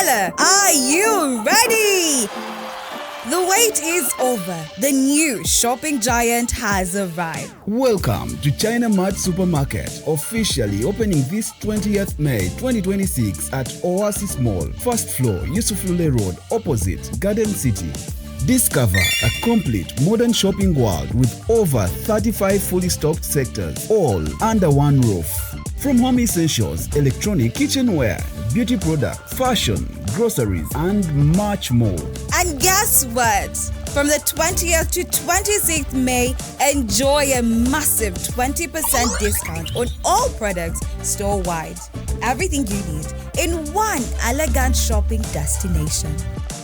Kampala, are you ready? The wait is over. The new shopping giant has arrived. Welcome to Chinamart Supermarket, officially opening this 20th May 2026 at Oasis Mall, first floor, Yusuf Lule Road, opposite Garden City. Discover a complete modern shopping world with over 35 fully stocked sectors, all under one roof. From home essentials, electronic kitchenware, beauty products, fashion, groceries, and much more. And guess what? From the 20th to 26th May, enjoy a massive 20% discount on all products store wide. Everything you need in one elegant shopping destination.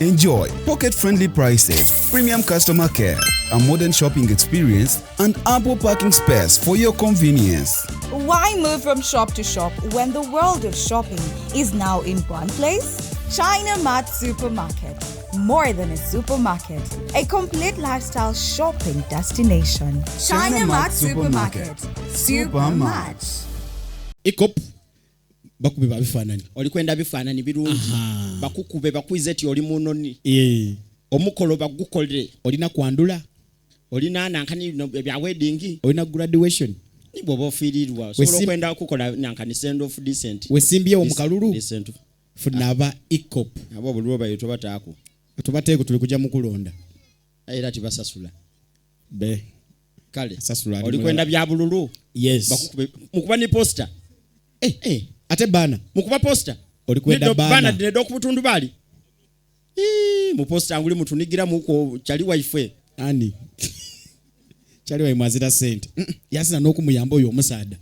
Enjoy pocket friendly prices, premium customer care, a modern shopping experience, and ample parking space for your convenience. Why move from shop to shop when the world of shopping is now in one place? Chinamart Supermarket. More than a supermarket, a complete lifestyle shopping destination. Chinamart Supermarket. Super much. EACOP bakube babifaananyi. Oli kwenda bifaananyi birungi, bakukube bakwize ti oli munoni. Omukolo bagukolere. Olina kwandula. Olina nankani no, ebya wedding. Olina graduation. Ni bw'oba ofiirirwa osobola okwenda okukola nankani send off decent. Wesimbyewo mu kalulu. Decent. Funa aba EACOP. Abo obululu bayo tobataako. Tubateeko, tuli kujja mu kulonda. Era tibasasula. Be Kale Sasula ali oli kwenda bya bululu. Yes. Bakukube mukuba ni poster. Eh, ate bana Mukuba poster. Oli kwenda Neddo- bana. Bana neddo ku butundu bali. Ii, mu poster nguli mutunigira muko kyali waife. Ani kyali waimwazira sente. Yasina n'okumuyamba oyo omusaada.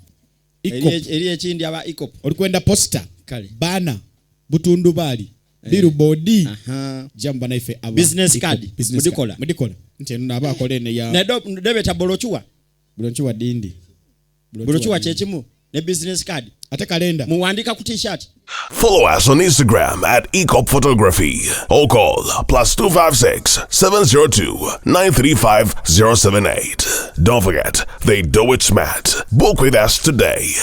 EACOP. Eri ekindi aba EACOP. Oli kwenda poster. Kale. Bana butundu bali billboard. Jambo banaife aba Business EACOP. card. Business Mudikola. card. Mudikola nti eno naba akola eno ya Neddo debeta bolochuwa. Bolochuwa dindi. Bolochuwa kyekimu ne business card. Ate kalenda. Muwandika ku t-shirt. Follow us on Instagram at Ecop Photography or call +256 702 935 078. Don't forget, they do it smart. Book with us today.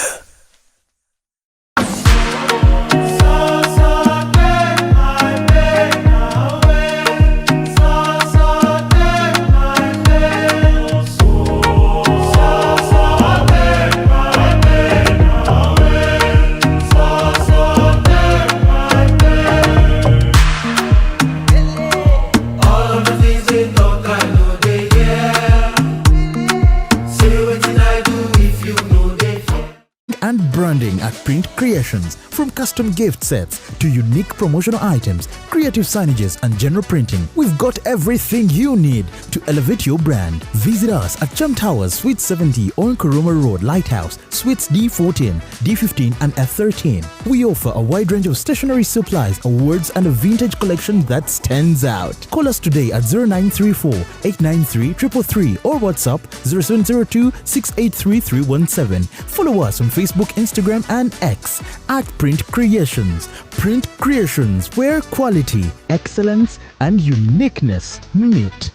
All of the things they talk, I know they hear. Say wetin I do if you know they fear. And branding at Print Creations. From custom gift sets to unique promotional items, creative signages, and general printing, we've got everything you need to elevate your brand. Visit us at Chum Towers, Suite 70 on Kuruma Road, Lighthouse, Suites D14, D15, and F13. We offer a wide range of stationery supplies, awards, and a vintage collection that stands out. Call us today at 0934 893 333 or WhatsApp 0702 683 317. Follow us on Facebook, Instagram, and X at Print Creations. Print Creations, where quality, excellence, and uniqueness meet.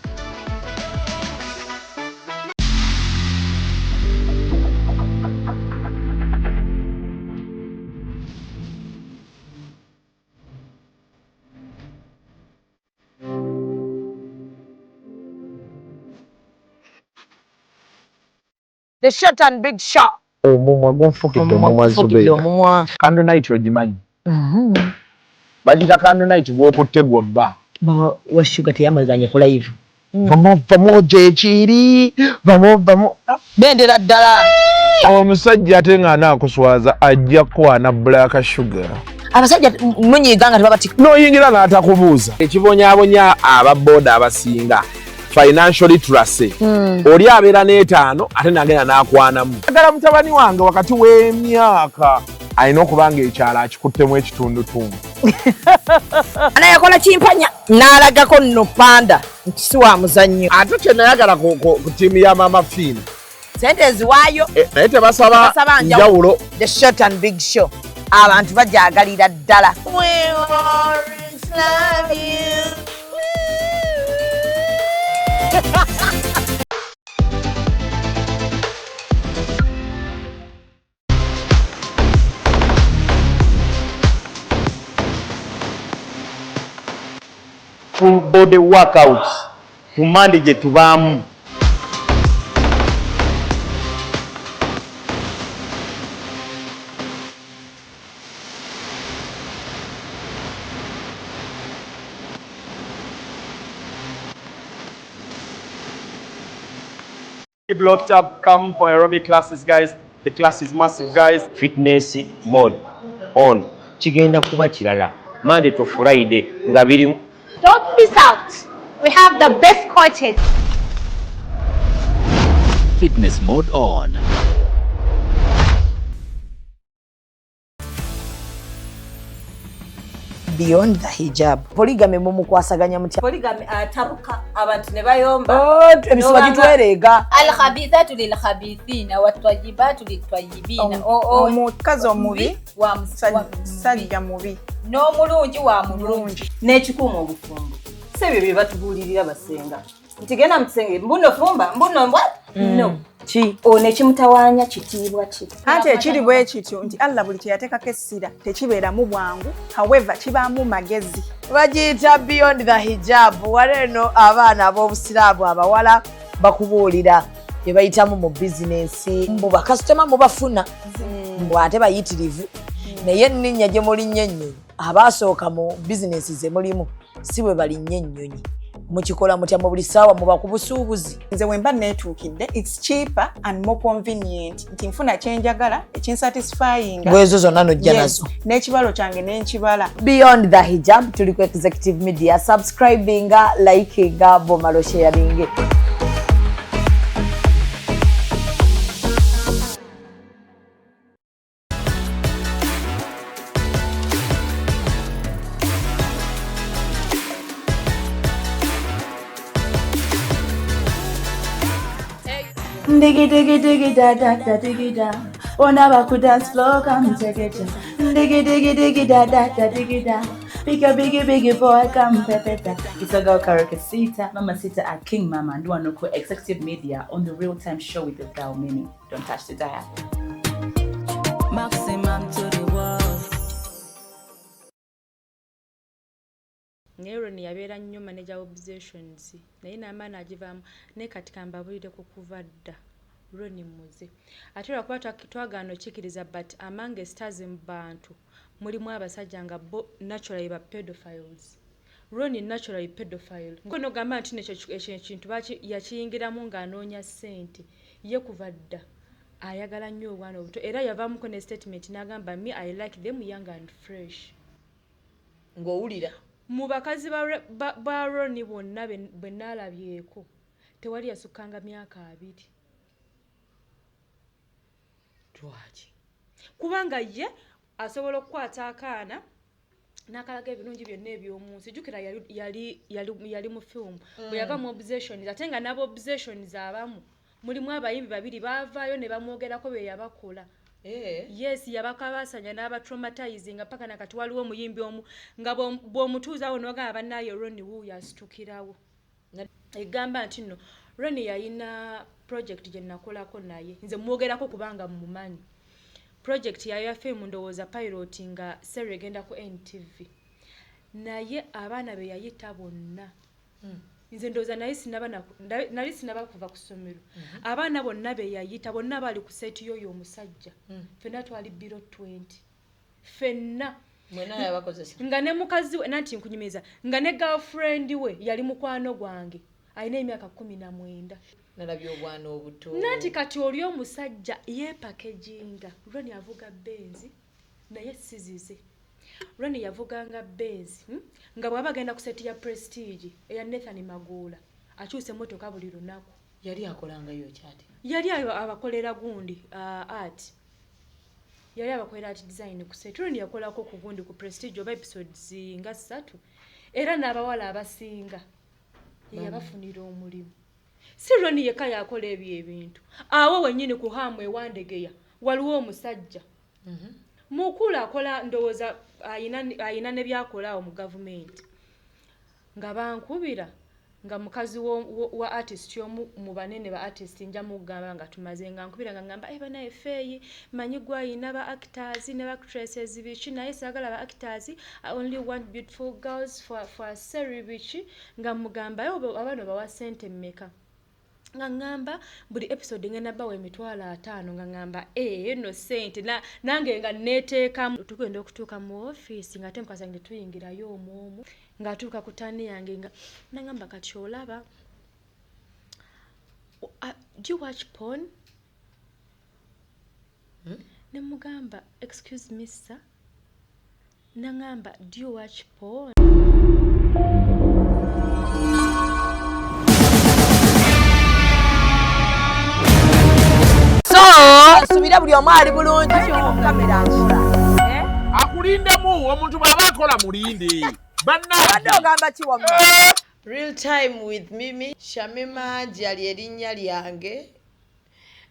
The short and big shot. Omumwa gunfukidde Omumwa omumwa. gufukidde Zubeera. Omumwa. Candle night ogimanyi? Bagita candle night gwokutte gwobba. Wa Shuga teyamazanye ku live. Vamu vamu gyekiri vamu vamu. Bendera ddala. Omusajja ate ng'anaakuswaza ajja kukwana Black Sugar. Abasajja munyiiga nga tebabatika. N'oyingira n'atakubuuza. Ekibonyaabonya ababooda abasinga financial literacy. Oli abeera n'etaano ate n'agenda n'akwanamu. Agala mutabani wange wakati w'emyaka alina okuba ng'ekyalo akikuttemu ekitundutundu. Anayakola kimpanya n'alagako nno panda nti si wa muzannyo. Ate kye nayagala ku ttiimu ya Mama Fiina. Sente eziwaayo. Eh, naye tebasaba Tebasaba njawulo. The short and big show abantu bajagalira ddala. We always love you. Full body workouts ku Mande gye tubaamu. Keep locked up, come for aerobic classes, guys. The class is massive, guys. Fitness mode on kigenda kuba kirala Monday to Friday nga biri. Don't miss out. We have the best coaches. Fitness mode on. Beyond the Hijab, polygamy mumukwasaganya mutya? Polygamy atabuka abantu ne bayomba. Oh, emisiwa gitwereega. Alkhabithatu lilkhabithina watwayibatu litwayibina. Omukazi omubi musajja mubi n'omulungi wa mulungi. N'ekikuuma obufumbo si ebyo bye batubuulirira basenga nti genda mu kisenge mbuno fumba mbuno mbwa no ki ono ekimutawaanya kitiibwa ki. Anti ekiri bwe kityo nti Allah buli kye yateekako essira tekibeeramu bwangu, however kibaamu magezi. Bagiyita Beyond the Hijab. Wano abaana ab'obusiraamu abawala bakubuulira bye bayitamu mu bizinensi, mbu bakasitoma mubafuna, mbu ate bayitirivu, naye enninnya gye mulinnya ennyonyi abaasooka mu bizinensi ze mulimu si bwe balinnya ennyonyi. Mukikola mutya mu buli ssaawa muba ku busuubuzi? Nze wemba neetuukidde, it's cheaper and more convenient nti nfuna kyenjagala ekinsatisfyinga. Bwezo zonna nojja nazo. N'ekibalo kyange n'enkibala. Beyond the Hijab tuli ku Executive Media. Subscribinga, likinga, bomalo sharinge. Diggy diggy diggy da da da diggy da. Wanna ku dance floor, come take it. Diggy diggy diggy da da da diggy da. Pick a biggie biggie boy, come pepeta. It's a girl Karaoke Sita, Mama Sita at King Mama and Duanoko Executive Media on the Real Time Show with the girl Mimi. Don't touch the dial. Maximum to the world. Naye Ronnie yabeera nnyo manager Obsessions, naye n'amaani agivaamu. Naye kati kambabulire ku kuva dda Ronnie muze ate lwakuba twagaana okkikiriza, but among stars mu bantu mulimu abasajja nga bo naturally ba pedophiles. Ronnie naturally pedophile. Nogamba nti nekyo ekintu yakiyingiramu ng'anoonya ssente. Ye kuva dda ayagala nnyo obwana obuto, era yavaamuko ne statement n'agamba, "Me, I like them young and fresh." Ng'owulira. Mu bakazi ba Ronnie bonna bwe naalabyeko, tewali yasukkanga myaka 20. Lwaki? Kubanga ye asobola okukwata akaana n'akalaga ebirungi byonna eby'omu nsi. Jjukira yali mu film bwe yava mu Obsessions, ate nga n'aba Obsessions abamu mulimu abayimbi babiri baavaayo ne bamwogerako bye yabakola. Yes, yabakabaasanya n'abatraumatizinga paka nakati. Waliwo omuyimbi omu nga bw'omutuuza awo n'ogamba, "Bannaaye, Ronnie wuuyo asitukirawo." Egamba nti nno Ronnie yalina project gye nakolako naye, nze mwogerako kubanga mumanyi. Project yayo ya film, ndowooza pilot, nga series egenda ku NTV, naye abaana be yayita bonna, nze ndowooza nali sinaba kuva ku ssomero, abaana bonna be yayita bonna baali ku set y'oyo omusajja. Ffenna twali below 20 ffenna. Mwenna yabakozesa? Nga ne mukazi we, nanti nkunyumiza, nga ne girlfriend we yali mukwano gwange, alina emyaka 19. Nalabye obwana obuto. Nanti kati oli omusajja yeepackaginga. Ronnie avuga Benz, naye sizize. Ronnie yavuganga Benz, Nga bw'aba agenda ku set ya Prestige eya Nathan Maguula, akyusa emmotoka buli lunaku. Yali akolangayo kyati? Yali ayo abakolera gundi, art. Yali abakolera art design ku set. Ronnie yakolako ku gundi, ku Prestige, oba episodes nga 3, era n'abawala abasinga yabafunira omulimu. Si Ronnie yekka yakola ebyo ebintu. Awo wennyini ku Hamu ewandegeya waliwo omusajja mukulu akola, ndowooza ayina ne byakola awo mu gavumenti, nga bankubira Nga mukazi wa artist omu mu banene ba artist, nja mugamba nga tumaze, nga nkubira nga ngamba, "Eh, banaye Feyi, manyi gwayina ba actors ne ba actresses biki, naye saagala ba actors, I only want beautiful girls for a series," biki. Nga mugamba, "Abaana bawa sente mmeka?" Nga ŋŋamba, "Buli episode ngenda bawa 50,000." Nga ŋŋamba, "Eh, eno sente nange nga neeteekamu." Tugenda okutuuka mu ofiisi, nga ate mukazi wange tuyingirayo omwomu, ng'atuuka ku turn yange, nga nagamba, "Kati olaba, do you watch porn?" Ne mugamba, "Excuse me, sir?" Naŋŋamba, "Do you watch porn?" So nsubira buli omu ali bulungi. Kamera nkola. Akulindemu, omuntu bw'aba akola mulinde. Abadde ogamba ki wamma? Real Time with Mimi Shamima Gyali erinnya lyange.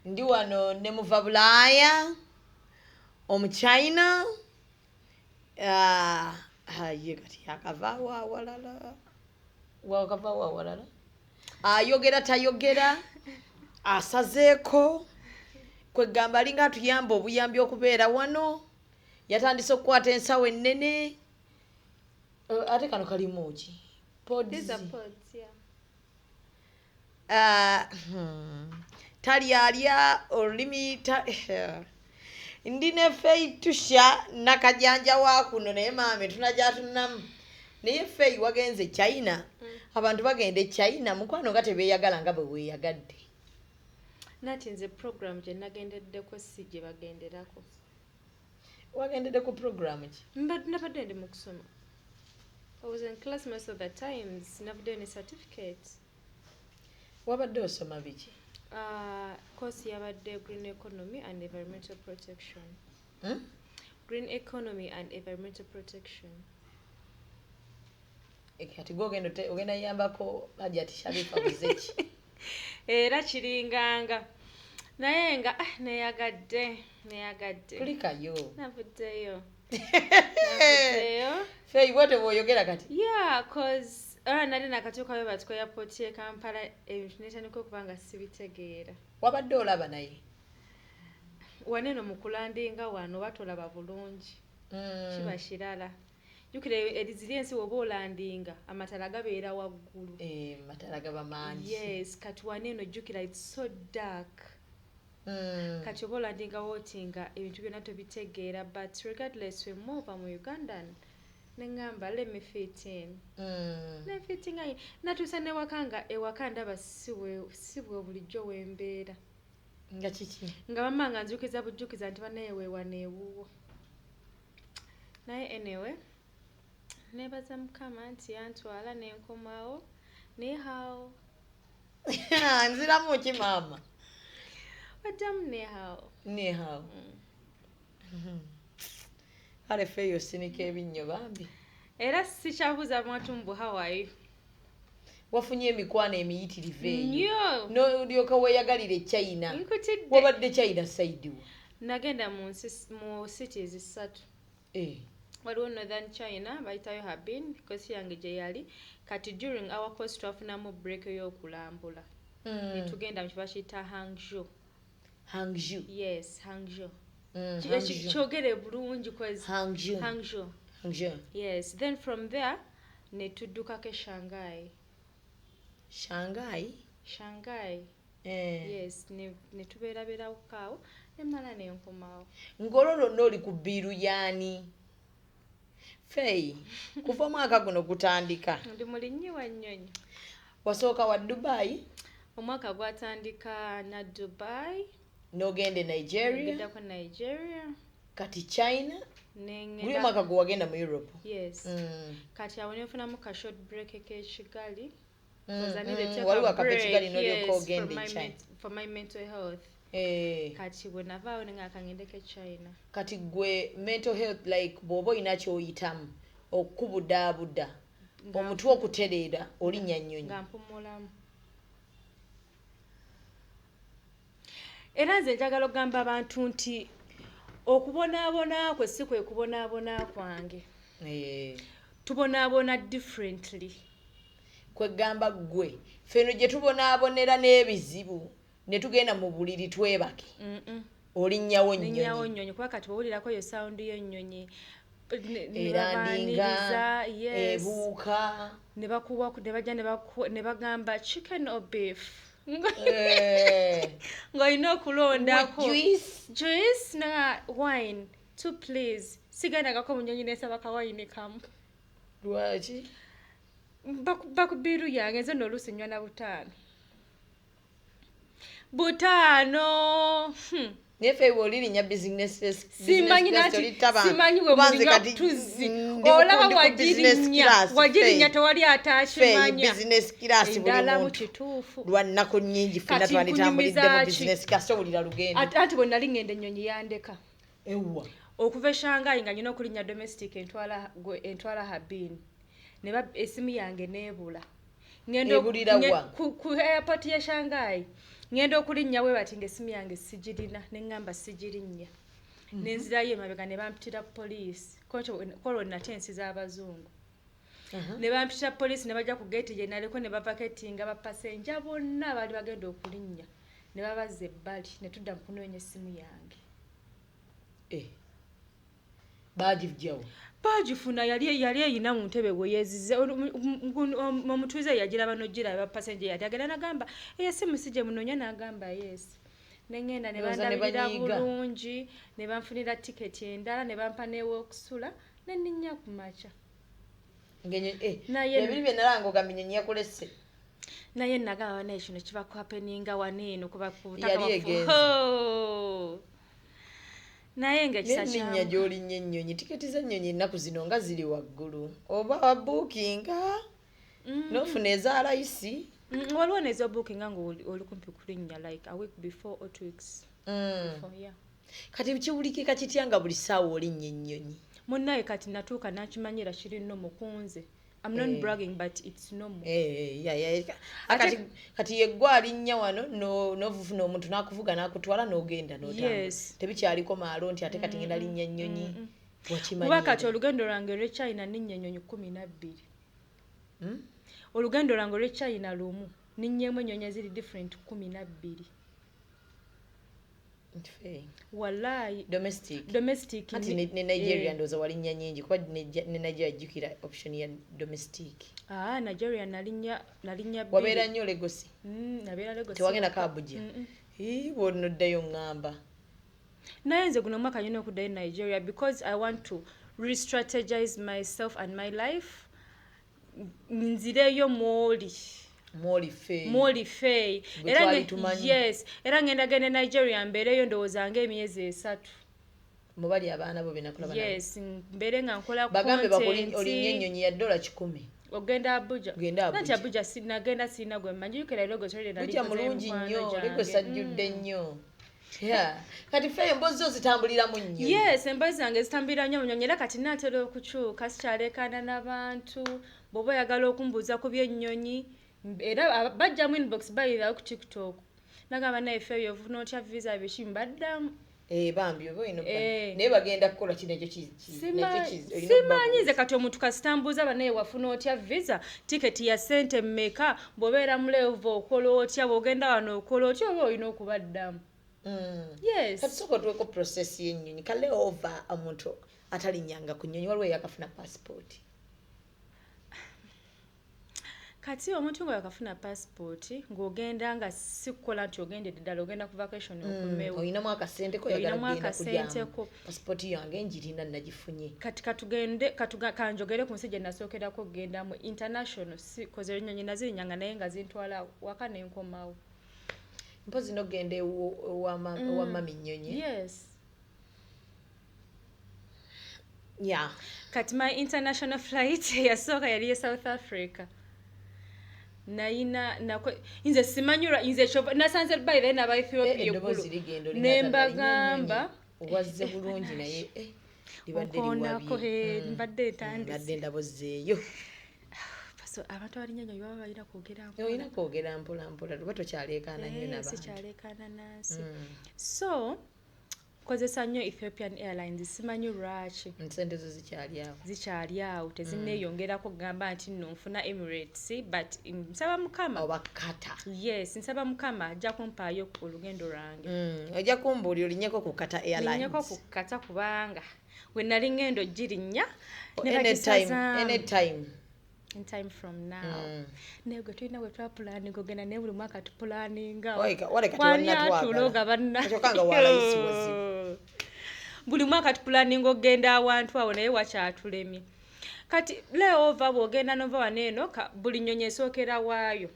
Ndi wano ne muva Bulaaya, Omuchina. Ah, ye kati yakavaawo awalala, wakavaawo awalala, ayogera tayogera, asazeeko kwegamba alinga atuyamba obuyambi okubeera wano. Yatandise okukwata ensawo ennene. Ate kano kalimu ki? Pods. These are pods, yeah. Ah, Talyalya olulimi ndi ne Feitusha Nakajanja wa kuno, naye maame tunajatunamu. Naye Fei, wagenze China. Abantu bagenda e China, mukwano, nga tebeeyagala nga bwe weeyagadde. Nati nze program gye nagendeddeko si gye bagenderako. Wagendedde ku program ki? Nabadde ndi mu kusoma. I was in class most of the times. Navuddeyo ne certificate. Wabadde osoma biki? Course yabadde green economy and environmental protection. Hmm? Green economy and environmental protection. Kati gwe ogenda yambako Hajati Sharifa Buzeki. Era kiringanga naye nga, ah, neyagadde neyagadde. Kulikayo. Navuddeyo navuddeyo. Fei, bwete bw'oyogera kati. Yeah, 'cause era nali nakatuukayo bati ku airport ye Kampala, ebintu netandika okuba nga sibitegeera. Wabadde olaba naye? Waneeno mu kulandinga wano batolaba bulungi. Kiba kirala. Jjukira eriziri ensi woba olandinga amatala gabeera waggulu. Eh, matala gaba mangi. Yes, kati waneeno jjukira it's so dark. Kati oba olandinga woti nga ebintu byonna tobitegeera, but regardless, we move mu Ugandan, neŋŋamba, "Let me fit in." Nefitinga in. Natuusa newaka nga ewaka ndaba si bwe bulijjo wembeera. Nga kiki? Nga bamma nga nzukiza bujjukiza nti bannaye weewana ewuwo. Naye anyway, nebaza Mukama nti yantwala nenkomawo. Ni hao. Nziramu ki, maama? Waddamu ni hao. Ni hao. Kale Feeyo, osinika ebinnyo bambi. Era sikyabuuza bantu mbu, "How are you?" Wafunye emikwano emiyitirivu eyo. Nnyo. Nolyoka weeyagalira e China. Nkutidde. Wabadde China side wa? Nagenda mu nsi, mu cities ssatu. Waliwo northern China, bayitayo Harbin, course yange gye yali. Kati during our course twafunamu break ey'okulambula. Netugenda mu kiba kiyita Hangzhou. Hangzhou. Yes, Hangzhou. Hangzhou. Kyogere bulungi 'cause Hangzhou. Hangzhou. Hangzhou. Yes, then from there netuddukako e Shanghai. Shanghai. Shanghai. Yes, netubeerabeerako awo, nemala nenkomawo. Ng'olwo lwonna oli ku bill yaani, Fei? Kuva omwaka guno gutandika. Ndi mulinnyi wa nnyonyi. Wasooka wa Dubai. Omwaka gwatandika na Dubai. N'ogenda e Nigeria. Ngendako Nigeria. Kati China. Nengenda. Guli omwaka gwe wagenda mu Europe. Yes. Kati awo nenfunamu ka short break k'ekigali. Waliwo akava ekigali n'olyoka ogenda e China. For my mental health. Kati bwe navaawo nenga kangendeko e China. Kati gwe mental health, like bw'oba olina ky'oyitamu okubudaabuda, omutwe okutereera, olinnya nnyonyi. Nga mpumulamu. Era nze njagala okugamba abantu nti okubonaabona kwe si kwe kubonaabona kwange. Tubonaabona differently. Kwegamba ggwe feno gye tubonaabonera n'ebizibu ne tugenda mu buliri twebake, olinnyawo Linnyawo nnyonyi. Nnyonyi, kuba kati bwowulirako yo sound y'ennyonyi ne Erandinga, babaaniriza, yes. Ebuuka. Ne bakuwa, ne bajja ne bagamba chicken or beef, ng'olina okulondako. With juice? Juice na wine two please. Sigendangako mu nnyonyi nesaba kawayini kamu. Lwaki? Bakubiru yange, nze nno oluusi nnywa na 5 5. Naye ffe bw'olirinnya business Simanyi business class nati olitaba. Simanyi we Kuba nze mulinywa kati tuzzi ndi olaba ku business wagirinnya class, wagirinnya ffe. tewali Ffe atakimanya. Business class buli Endalamu muntu. Kituufu. Lwa nnaku nnyingi ffenna Kati twanditambulidde mu nkunyumiza ki? business class, towulira lugendo. Anti bwe nali ngenda ennyonyi yandeka. Ewa? Okuva e Shanghai nga nyina okulinnya domestic entwala Harbin, ne esimu yange neebula. Ngenda Ebulira wa? Ku airport ya Shanghai. Ngenda okulinnya bwe bati ng'essimu yange sigirina, ne ŋŋamba sigirinnya. Nenzirayo emabega ne bampitira poliisi, kolwo nate ensi z'abazungu. Ne bampitira poliisi ne bajja ku geeti gye naliko ne bavaketinga bapasenja bonna abaali bagenda okulinnya ne babazza ebbali ne tudda mu kunoonya essimu yange. Eh. Baagijjawo? Baagifuna, yali eyina mu ntebe we yeezize. Omutuuze yagiraba n'ogiraba, pasenja yali agenda n'agamba eyo essimu si gye munoonya, n'agamba yes. Ne ŋŋenda ne Ndowooza ne bandabirira banyiiga. bulungi ne banfunira tiketi endala ne bampa n'ew'okusula ne nninnya ku makya. Naye Ebiri bye nalanga ogamba ennyonyi yakulesse. Naye nagamba banaye kino kiba kuhappeninga wano eno kuba ku butaka Yali bwaffe. egenze. Ho! Naye ng'ekisa N'enninnya kyamu gy'olinnya ennyonyi, tiketi z'ennyonyi ennaku zino nga ziri waggulu, oba wabuukinga n'ofuna eza layisi. Waliwo nez'obuukinga nga oli kumpi kulinnya like a week before or 2 weeks before, yeah. Kati kiwulikika kitya nga buli ssaawa olinnya ennyonyi? Munnaye kati natuuka nakimanyira kiri normal kunze. I'm not bragging, but it's normal. Eh, yeah. Kati yeggwe alinnya wano n'ofuna omuntu n'akuvuga n'akutwala n'ogenda n'otambula. Tebikyaliko maalo nti ate kati ngenda linnya nnyonyi. Kuba Wakimanyira. kati olugendo lwange olw'e China ninnya ennyonyi 12. Olugendo lwange olw'e China lumu ninnyemu ennyonyi eziri different 12. Nti Wallahi. Domestic. Domestic. Anti ne Nigeria ndowooza walinnya nnyingi, kuba ne Nigeria jjukira option ya domestic. Ah, Nigeria nalinnya bbiri. Wabeera nnyo Lagos? Nabeera Lagos. Tewagendako Abuja? Mm-mm. Ii, bw'onoddayo ŋŋamba. Naye nze guno omwaka nyina okuddayo Nigeria because I want to re-strategize myself and my life. Nzireyo mwoli. Mwoli Fey. Mwoli Fey. Gwe Era twali tumanyi. Yes, era ngenda genda Nigeria mbeereyo ndowooza ng'emyezi 3. Mubali abaana bo benakulaba nabo. Yes, mbeere nga nkola Bagambe content. olinnya ennyonyi ya $100. Ogenda Abuja? Genda Abuja. Nanti Abuja nagenda sirina gwe mmanyi. Jjukira Lagos already nali Bujja nkozeyo mulungi mikwano nnyo. gyange. Lagos ajjudde nnyo. Yeah. Kati Fey, emboozi zo zitambuliramu nnyo. Yes, emboozi zange zitambulira nnyo mu nnyonyi, era kati naatera okukyuka sikyaleekaana n'abantu. Bw'oba oyagala okumbuuza ku by'ennyonyi, era bajja mu inbox bayirawo ku TikTok, nagamba naye Fey ofuna otya visa biki, mbaddamu. Eh, bambi oba olina naye bagenda kukola kino ekyo nakyo olina Simanyi nze kati omuntu kasitambuuza banaye wafuna otya visa, tiketi ya ssente mmeka, bw'obeera mu level okola otya, bw'ogenda wano okola otya, oba olina okubaddamu. Yes. Kati sooka otuweko process y'ennyonyi kale ova omuntu atalinnyanga ku nnyonyi, waliwo eyakafuna passport. Kati omuntu nga yakafuna passport ng'ogenda nga si kukola nti ogendedde ddala, ogenda ku vacation okomewo. Olinamu akasente ko, oyagala Olinamu kugenda akasente kujyamu. ko. Passport yange njirina, nagifunye. Kati katugende kanjogere ku nsi gye nasookerako okugendamu international, si koze ennyonyi nazirinyanga naye nga zintwala waka nenkomawo. Mpozi n'ogenda ewa mami nnyonyi. Yes. Yeah. Kati my international flight eyasooka yali ye South Africa. Nayina nako nze simanyura nze kyova nasanze by then aba Ethiopia Eddoboozi eggulu. ligenda Ne olina mbagamba wazze bulungi naye libadde Okoonako, liwabye. mbadde ntandise. Mbadde ndabozzeeyo. So abantu abalinnya ennyonyi baba balina kwogera mpola. Olina kwogera mpola mpola, tuba tokyaleekaana nnyo n'abantu. Sikyaleekaana nansi. So Nkozesa nnyo Ethiopian Airlines, simanyi lwaki. Ensente zo zikyali awo. Zikyali awo, tezinneeyongerako kugamba nti nno nfuna Emirates, but nsaba Mukama. Oba Qatar. Yes, nsaba Mukama ajja kumpaayo olugendo lwange. Ojja kumbuulira olinyeko ku Qatar Airlines. Linyeko ku Qatar kubanga we nali ngendo girinnya ne Anytime, bagisazaamu. anytime. In time from now. Naye gwe tulina bwe twapulaninga ogenda, naye buli mwaka tupulaninga. Waleka Wani tewannatwagala. atuloga banna. Kyokka nga walayisi wazibu. Buli mwaka tupulaninga ogenda awantu awo, naye wakyatulemye. Kati layover bw'ogenda nova wano eno, buli nnyonyi esookera waayo.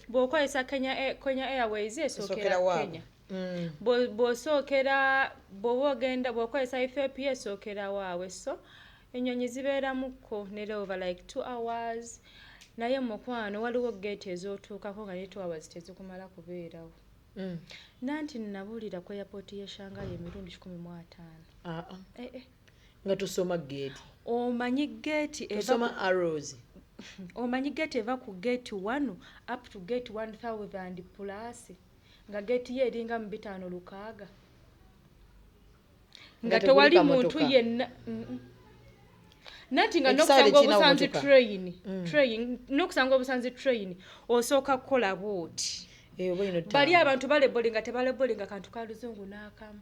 Bw'okozesa Kenya Airways esookera Esookera waabwe. Kenya. Bw'osookera, bw'oba ogenda, bw'okozesa Ethiopia esookera waabwe. So ennyonyi zibeeramukko ne layover like 2 hours. Naye mukwano waliwo gate ez'otuukako nga ne 2 hours tezikumala kubeerawo. Nanti nabuulira ku airport y'e Shanghai emirundi 150. Ah, ah. Eh, eh. Nga tusoma gate. Omanyi gate eva Tusoma arrows. Omanyi gate eva ku gate 1 up to gate 1000 plus, nga gate ye eringa mu 506. Nga Nga teguli tewali kamotoka. muntu yenna. Nanti nga Ekisaawe n'okusanga tekirina obusanzi motoka. train, train, n'okusanga obusanzi train, osooka kukola bw'oti. Oba ino Bali ttaano. abantu balebolinga, tebalebolinga kantu ka luzungu n'akamu.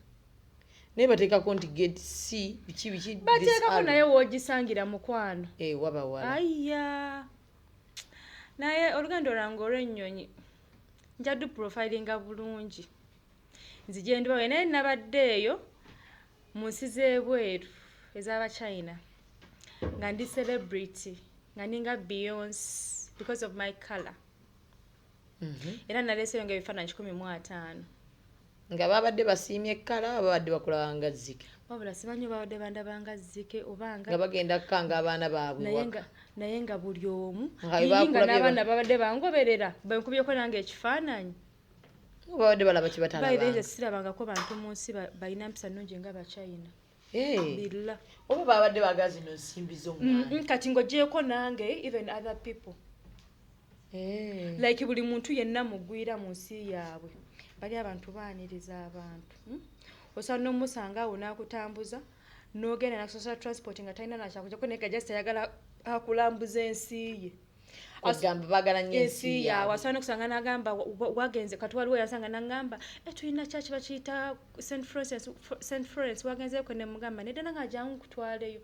Naye bateekako nti gate C, biki biki, this Bateekako arrow. naye w'ogisangira mukwano. Waba wala. Ayya. Naye olugendo lwange olw'ennyonyi nja du profilinga bulungi. Nzije ndibawe, naye nabadde eyo mu nsi z'ebweru ez'Abachina nga ndi celebrity, nga ninga Beyonce because of my color. Era naleeseyo nga ebifaananyi 150. Nga babadde basiimye ekkala, babadde bakulaba nga zzike. Wabula simanyi oba babadde bandaba nga zzike oba nga Nga bagenda kukanga abaana baabwe Naye waka. nga buli omu, Nga bwe yii nga bakulabye n'abaana babadde bangoberera, bwe nkubyeko nange ekifaananyi. Nga babadde balaba kye By the way, batalabanga. nze sirabangako bantu mu nsi balina mpisa nnungi nga Abachina. Billah. Oba babadde baagala zino nsimbi z'omwana. Kati ng'oggyeeko nange, even other people. Like buli muntu yenna mugwira mu nsi yaabwe. Bali abantu baaniriza abantu. Osobola n'omusanga awo n'akutambuza, n'ogenda n'akusasula transport nga talina na kyakuggyako, naye nga just ayagala akulambuza ensi ye. Kwegamba baagala nnyo ensi Ensi yaabwe. yaabwe. Asobola n'okusanga n'agamba, wagenze, kati waliwo yansanga n'angamba, tulina church bakiyita Saint Francis, Saint Florence, wagenzeeko? Ne mugamba, nedda, nange ajjangu nkutwaleyo.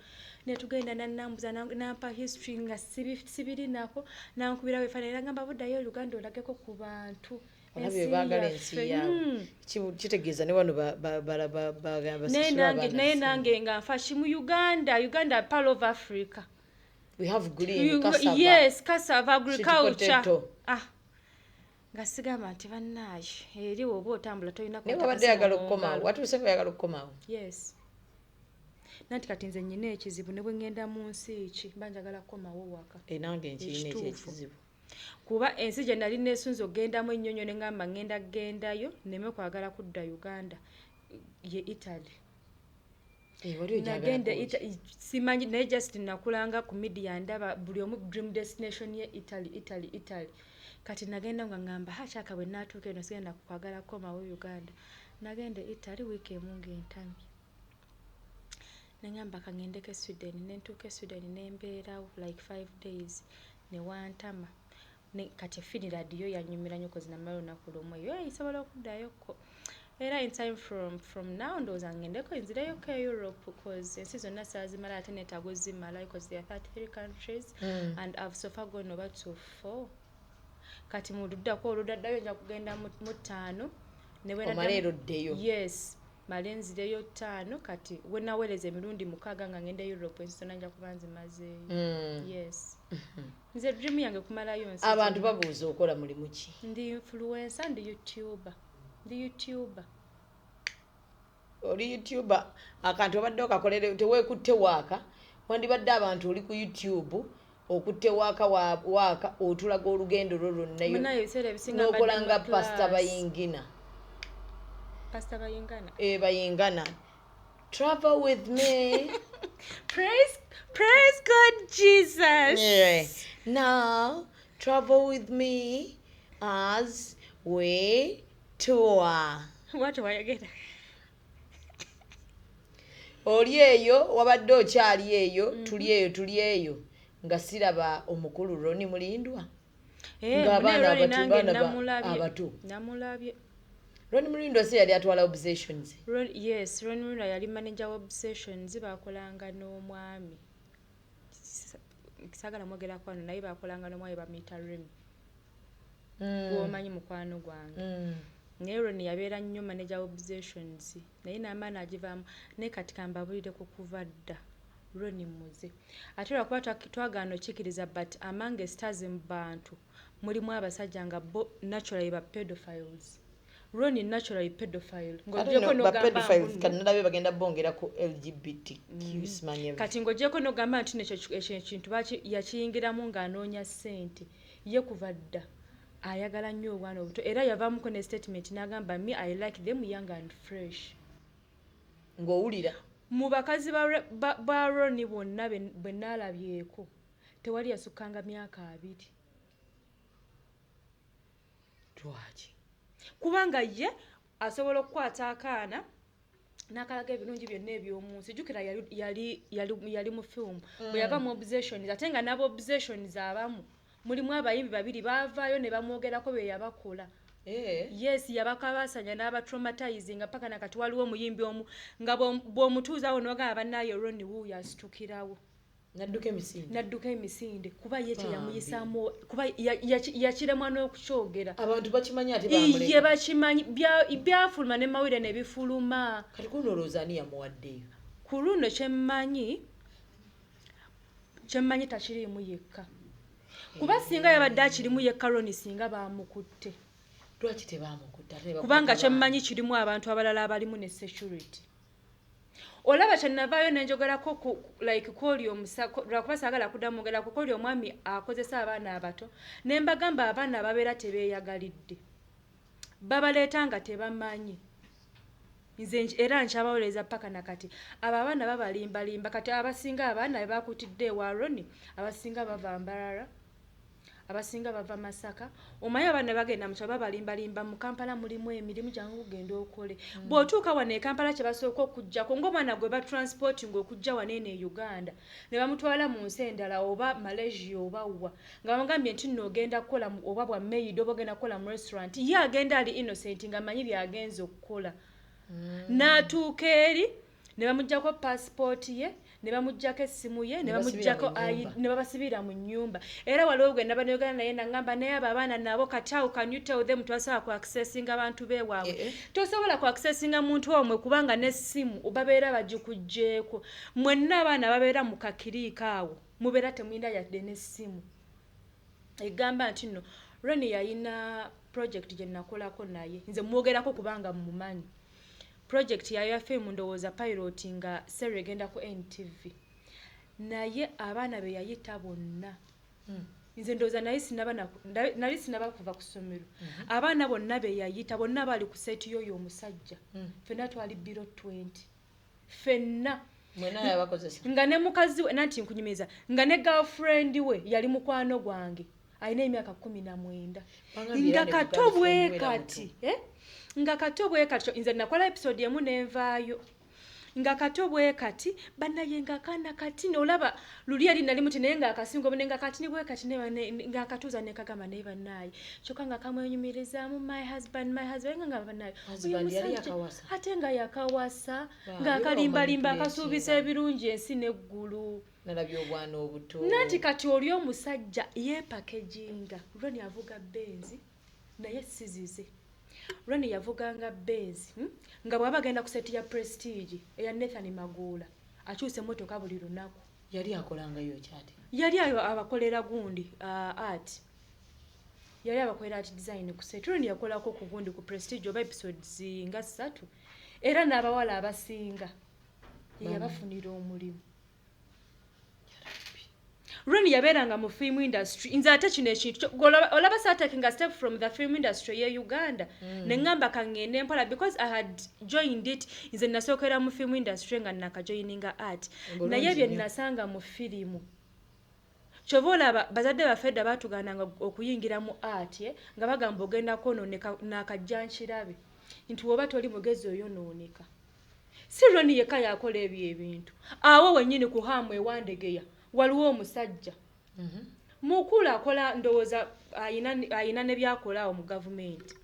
Ne tugenda n'annambuza, n'ampa history nga sibirinako, n'ankubirawo ebifaananyi, n'angamba, buddayo Uganda olageko ku bantu. Olabye Ensi baagala ensi yaffe. yaabwe. Kitegeeza ne wano Naye basasula abaana naye sente. nange nga nfa ki mu Uganda, Uganda part of Africa. We have green cassava. Yes, cassava, Sweet agriculture. potato. Ah. Nga sigamba nti bannaaye, eri oba otambula tolina Naye kwata wabadde kasimu oyagala mu okukomawo. ngalo. Watuuse nga oyagala okukomawo. Yes. Nanti kati nze nnina ekizibu, ne bwe ŋŋenda mu nsi ki, mba njagala kukomawo waka. Nange nkirina ekyo Ekituufu. ekizibu. Kuba ensi gye nali neesunze okugendamu ennyo ne ŋŋamba ŋŋenda kugendayo, nneme kwagala kudda Uganda, ye Italy. Wali ogyagala Nagenda kungi. Simanyi, naye just nakulanga ku media ndaba buli omu dream destination ye Italy, Italy, Italy. Kati nagenda nga ŋŋamba, ha, kyaka bwe naatuuka eno sigenda kwagala kukomawo Uganda. Nagenda e Italy wiiki emu ng'entamye. Ne ŋŋamba ka ŋŋendeko e Sweden, ne ntuuka e Sweden ne mbeerawo like 5 days ne wantama. Ne kati Finland yo yannyumira nnyo 'cause namala olunaku lumu eyo, nsobola okuddayokko. Era in time from now ndowooza ŋŋendeko nzireyoko e Europe 'cause ensi zonna saazimala ate neetaaga ozimala 'cause there are 33 countries and I've so far gone over to 4. Kati mu luddako oludaddayo nja kugenda mu 5. Ne bwe Omale naddamu era oddeyo. Yes, male nzireyo 5, kati we naweereza emirundi 6 nga ngenda Europe, ensi zonna nja kuba nzimazeeyo. Yes. Nze dream yange kumalayo nsi Abantu zonna. babuuza okola mulimu ki? Ndi influencer, ndi YouTuber. Ndi YouTuber. Oli YouTuber, akantu obadde okakolere teweekutte waaka, wandibadde abantu oli ku YouTube okutte waaka waaka otulaga olugendo lwo lwonna Munaye ebiseera ebisinga n'okola mbadde mu nga Pastor class. Bayingina. Pastor Bayingana. Bayingana. Travel with me. Praise, praise God Jesus. Yeah. Now, travel with me as we tour. What wayogera? Oli eyo wabadde okyali eyo, tuli eyo, tuli eyo nga siraba omukulu Roni Mulindwa. Eh, Ng'abaana mune Ronnie abato, nange baana namulabye. abato. Namulabye. Roni Mulindwa si yali atwala Obsessions? Yes, Ronnie Mulindwa yali manager wa Obsessions, bakolanga n'omwami. Saagala mwogerako wano, naye bakolanga n'omwami bamuyita Remy. Gwomanyi mukwano gwange. Naye Ronnie yabeera nnyo manager wa Obsessions, naye n'amaani agivaamu. Naye kati kambabulireko, kuva dda Ronnie muze, ate lwakuba twagaana okikkiriza, but among stars, mu bantu mulimu abasajja nga bo naturally ba pedophiles. Ronnie naturally pedophile. Ate Ng'oggyeko no, ba n'ogamba pedophiles mbu kati nalabye bagenda bongera ku LGBTQ, simanyi. Kati ng'oggyeko n'ogamba nti nekyo ekyo ekintu yakiyingiramu ng'anoonya ssente, ye kuva dda ayagala nnyo obwana obuto, era yavaamuko ne statement n'agamba, "Me, I like them young and fresh." Ng'owulira. Mu bakazi ba Roni bonna bwe naalabyeko, tewali yasukkanga myaka 20. Lwaki? Kubanga ye asobola okukwata akaana n'akalaga ebirungi byonna eby'omu nsi. Jjukira yali mu film. Bwe yava mu Obsessions, ate nga n'aba Obsessions abamu, mulimu abayimbi babiri baavaayo ne bamwogerako bye yabakola. Yes, yabakabasanya n'abatraumatizinga paka nakati. Waliwo omuyimbi omu nga bw'omutuuzawo n'ogamba, "Bannaaye, Roni wuuyo," asitukirawo. Nadduka emisinde. Nadduka emisinde, kuba ye Bambi. kyeyamuyisaamu, kuba yakiremwa n'okukyogera. Abantu bakimanyi ate Iye, bamuleka. bakimanyi. Byafuluma ne mawulire ne bifuluma. Kati kuno olowooza ani yamuwaddeyo? Ku luno kyemmanyi takiriimu yekka, kuba singa yabadde akirimu yekka, Roni singa bamukutte. Lwaki tebamukutte ate ne Kubanga bakwata? kyemmanyi kirimu abantu abalala abalimu ne security. Olaba kyenavaayo nenjogerako like kwoli lwakuba saagala kuddamu mwogerako, kwoli omwami akozesa abaana abato, ne mbagamba abaana babeera tebeeyagalidde, babaleeta nga tebamanyi. Nze era nkyabawolereza paka nakati, abo abaana babalimbalimba. Kati abasinga abaana be bakutidde ewa Roni, abasinga bava Mbarara, abasinga bava Masaka. Omanyi abaana bagenda mukyalo, babalimbalimba, mu Kampala mulimu emirimu, jangu kugenda okole. Bw'otuuka wano e Kampala, kye basooka okuggyako ng'omwana gwe batransporting okujja wano eno e Uganda ne bamutwala mu nsi endala, oba Malaysia oba wa, nga bamugambye nti nno ogenda kukola oba bwa maid oba ogenda kukola mu restaurant, ye agenda ali innocent ng'amanyi by'agenza okukola. N'atuuka eri ne bamuggyako pasipooti ye, ne bamuggyako essimu ye, ne Ne basibira bamuggyako mu nnyumba. Ne babasibira mu nnyumba. Era waliwo gwe naba nayogera naye nagamba, naye abo abaana nabo kati how can you tell them tosobola ku accessinga abantu beewaabwe? Tosobola ku accessinga muntu omwe, kubanga n'essimu babeera bagikuggyeeko. Mwenna abaana babeera mu kakiriiko awo, mubeera temulina yadde n'essimu egamba nti nno Roni yayina project gye nakolako naye. Nze mwogerako kubanga mumanyi. Project yayo ya film, ndowooza pilot, nga series egenda ku NTV, naye abaana be yayita bonna, nze ndowooza nali sinaba kuva ku ssomero, abaana bonna be yayita bonna baali ku set y'oyo omusajja. Ffenna twali below 20 ffenna. Mwena yabakozesa? Nga ne mukazi we, nanti nkunyumiza, nga ne girlfriend we yali mukwano gwange, alina emyaka 19. Bangambye Nga era ne kato girlfriend bwe we era kati, eh? Nga kato bwe kati, nze nakola episode emu nenvaayo, nga kato bwe kati bannaye, nga akaana kati olaba luli eri nali muti, naye ngaakasinga obune, nga katini bwe kati, ngaakatuuza nekagamba, naye bannaye, kyokka nga kamwenyumirizaamu, "My husband, my husband," nga bannaye oyo Husband yali musajja yakawasa. Ate nga yakawasa, Bambi, ng'akalimbalimba, bamanipulatinga. akasuubiza ebirungi ensi n'eggulu. Nalabye obwana obuto. Nanti kati oli omusajja yeepackaginga. Roni avuga Benz, naye sizize. Roni yavuganga Benz, Nga bw'aba agenda ku set ya Prestige eya Nathan Maguula, akyusa emmotoka buli lunaku. Yali akolangayo kyate? Yali ayo abakolera gundi, art, yali abakolera art design ku set. Roni yakolako ku gundi, ku Prestige, oba episodes nga ssatu, era n'abawala abasinga ye yabafunira omulimu. Ron yabeeranga mu film industry. Nze ate kino ekintu olaba saatakinga step from the film industry ye Uganda, ne ŋŋamba kaŋŋende mpola, because I had joined it. Nze nasookera mu film industry nga nakajoininga art. Bulungi Naye bye nnyo. nasanga mu firimu, kyova olaba bazadde baffe edda baatugaananga okuyingira mu art, nga bagamba ogenda kwonooneka. Nakajja nkirabe nti woba toli mugezi oyonooneka. Si Roni yekka yakola ebyo ebintu. Awo wennyini ku Hamu ewandegeya waliwo omusajja mukulu akola, ndowooza ayina ne byakola awo mu gavumenti,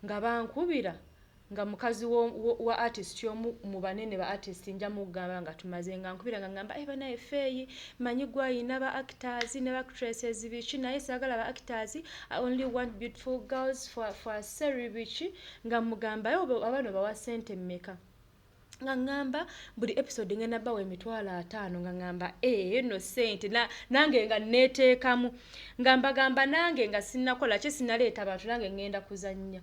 nga bankubira nga mukazi wa artist omu mu banene ba artist, nja mugamba nga tumaze, nga nkubira nga ngamba, "Eh, banaye Feyi, manyi gwayina ba actors ne ba actresses biki, naye saagala ba actors, I only want beautiful girls for a series," biki. Nga mugamba, "Aye abaana bawa ssente mmeka?" Nga ŋŋamba, "Buli episode ngenda bawa 50,000." Nga ŋŋamba, "Eh, eno ssente nange nga neeteekamu." Nga mbagamba, nange nga sinnakola ki, sinnaleeta bantu, nange ŋŋenda kuzannya.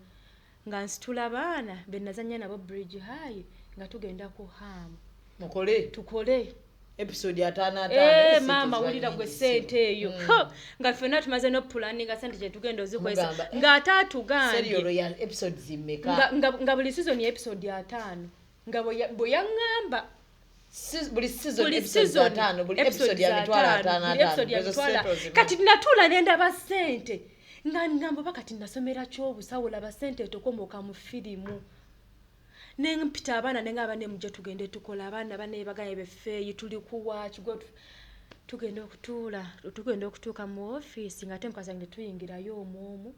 Nga nsitula baana be nazannya nabo Bridge High, nga tugenda ku Hamu. Mukole. Tukole. Episode ataano ataano. Eh, sente maama, ziba wulira gwe, nnyingi. Sente eyo. Ho, nga ffenna tumaze n'opulaninga sente gyetugenda ozikozesa. Mugamba, eh, ng'ate atugambye Serial ya episodes mmeka? Nga buli season ya episode 50, nga bwe yaŋŋamba. Buli season Buli episodes season, 50, buli episodes episode ya mitwalo 50, ataano buli episode ya ataano. Ezo mitwalo. sente ozimanyi. Kati natuula nendaba sente nga ngamba, oba kati nasomera kyobusawo, laba sente etokomoka mu firimu. Nempita abaana nengamba, "Nemujje tugende tukola." Abaana banebagaye befeeyi, tuli kuwaaki gwe tugenda okutuula, tugenda okutuuka mu ofiisi nga ate mukasa nge tuyingirayo omwomu,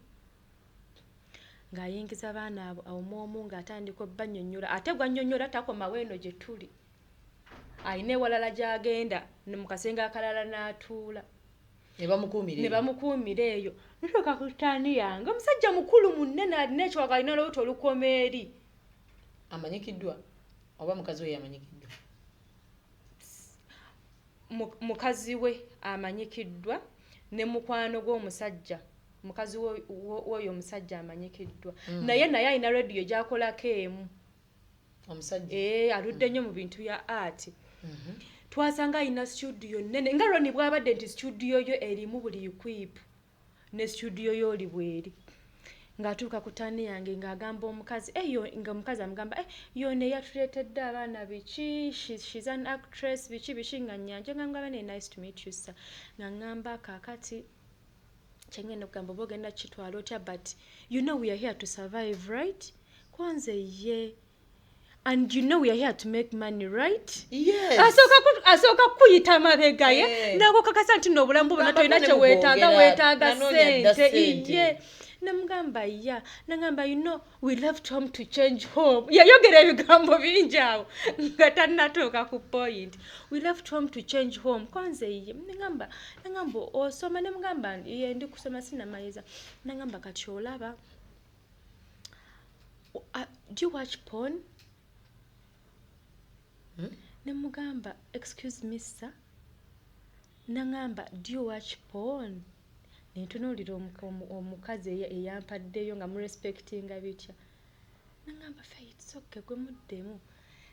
ng'ayingiza abaana abo omwomu, ng'atandika obbannyonnyola. Ate gwannyonnyola takomawo eno gye tuli, alina ewalala gy'agenda mu kasenge akalala n'atuula. Ne bamukuumira Ne eyo. bamukuumira eyo. Ntuuka ku turn yange, omusajja mukulu munene, alina ekiwaga, alina olubuto olukoma eri. Amanyikiddwa oba mukazi we yamanyikiddwa? Mukazi we amanyikiddwa, ne mukwano gw'omusajja, mukazi w'oyo omusajja amanyikiddwa. Naye alina rediyo gy'akolako emu. Omusajja? Ee, aludde nnyo mu bintu bya art. Twasanga alina studio nnene, nga Roni bw'abadde nti studio yo erimu buli equip, ne studio yo oli bweri. Ng'atuuka ku turn yange, ng'agamba omukazi eyo, nga omukazi amugamba, "Eh, yono eyatuleetedde abaana biki, she's an actress," biki biki. Nga nyanje nga ngamba, "Ne nice to meet you, sir." Nga ŋŋamba, "Kaakati kyengenda okugamba, oba ogenda kukitwala otya, but you know we are here to survive, right?" Kwanze ye, "And you know we are here to make money, right?" Yes. Asooka kukuyita mabega ye nakukakasa nti nno obulamu bwonna Gamba tolina ne kye weetaaga, mubwogera, weetaaga nanoonya dda ssente. ssente. Iye, namugamba ya, nagamba, "You know we left home to change home." Yayogera ebigambo bingi awo nga tannatuuka ku point. "We left home to change home." Kwanze ye, nagamba, nagamba, "Osoma?" Nemugamba, "Ye, ndi kusoma, sinamaliza." Nagamba, "Kati olaba, do you watch porn?" Nemugamba, "Excuse me, sir?" Nagamba, "Do you watch porn?" Nentunuulira omukazi eyampaddeyo nga murespectinga bitya. Nagamba, "Faith, okay, gwe muddemu,"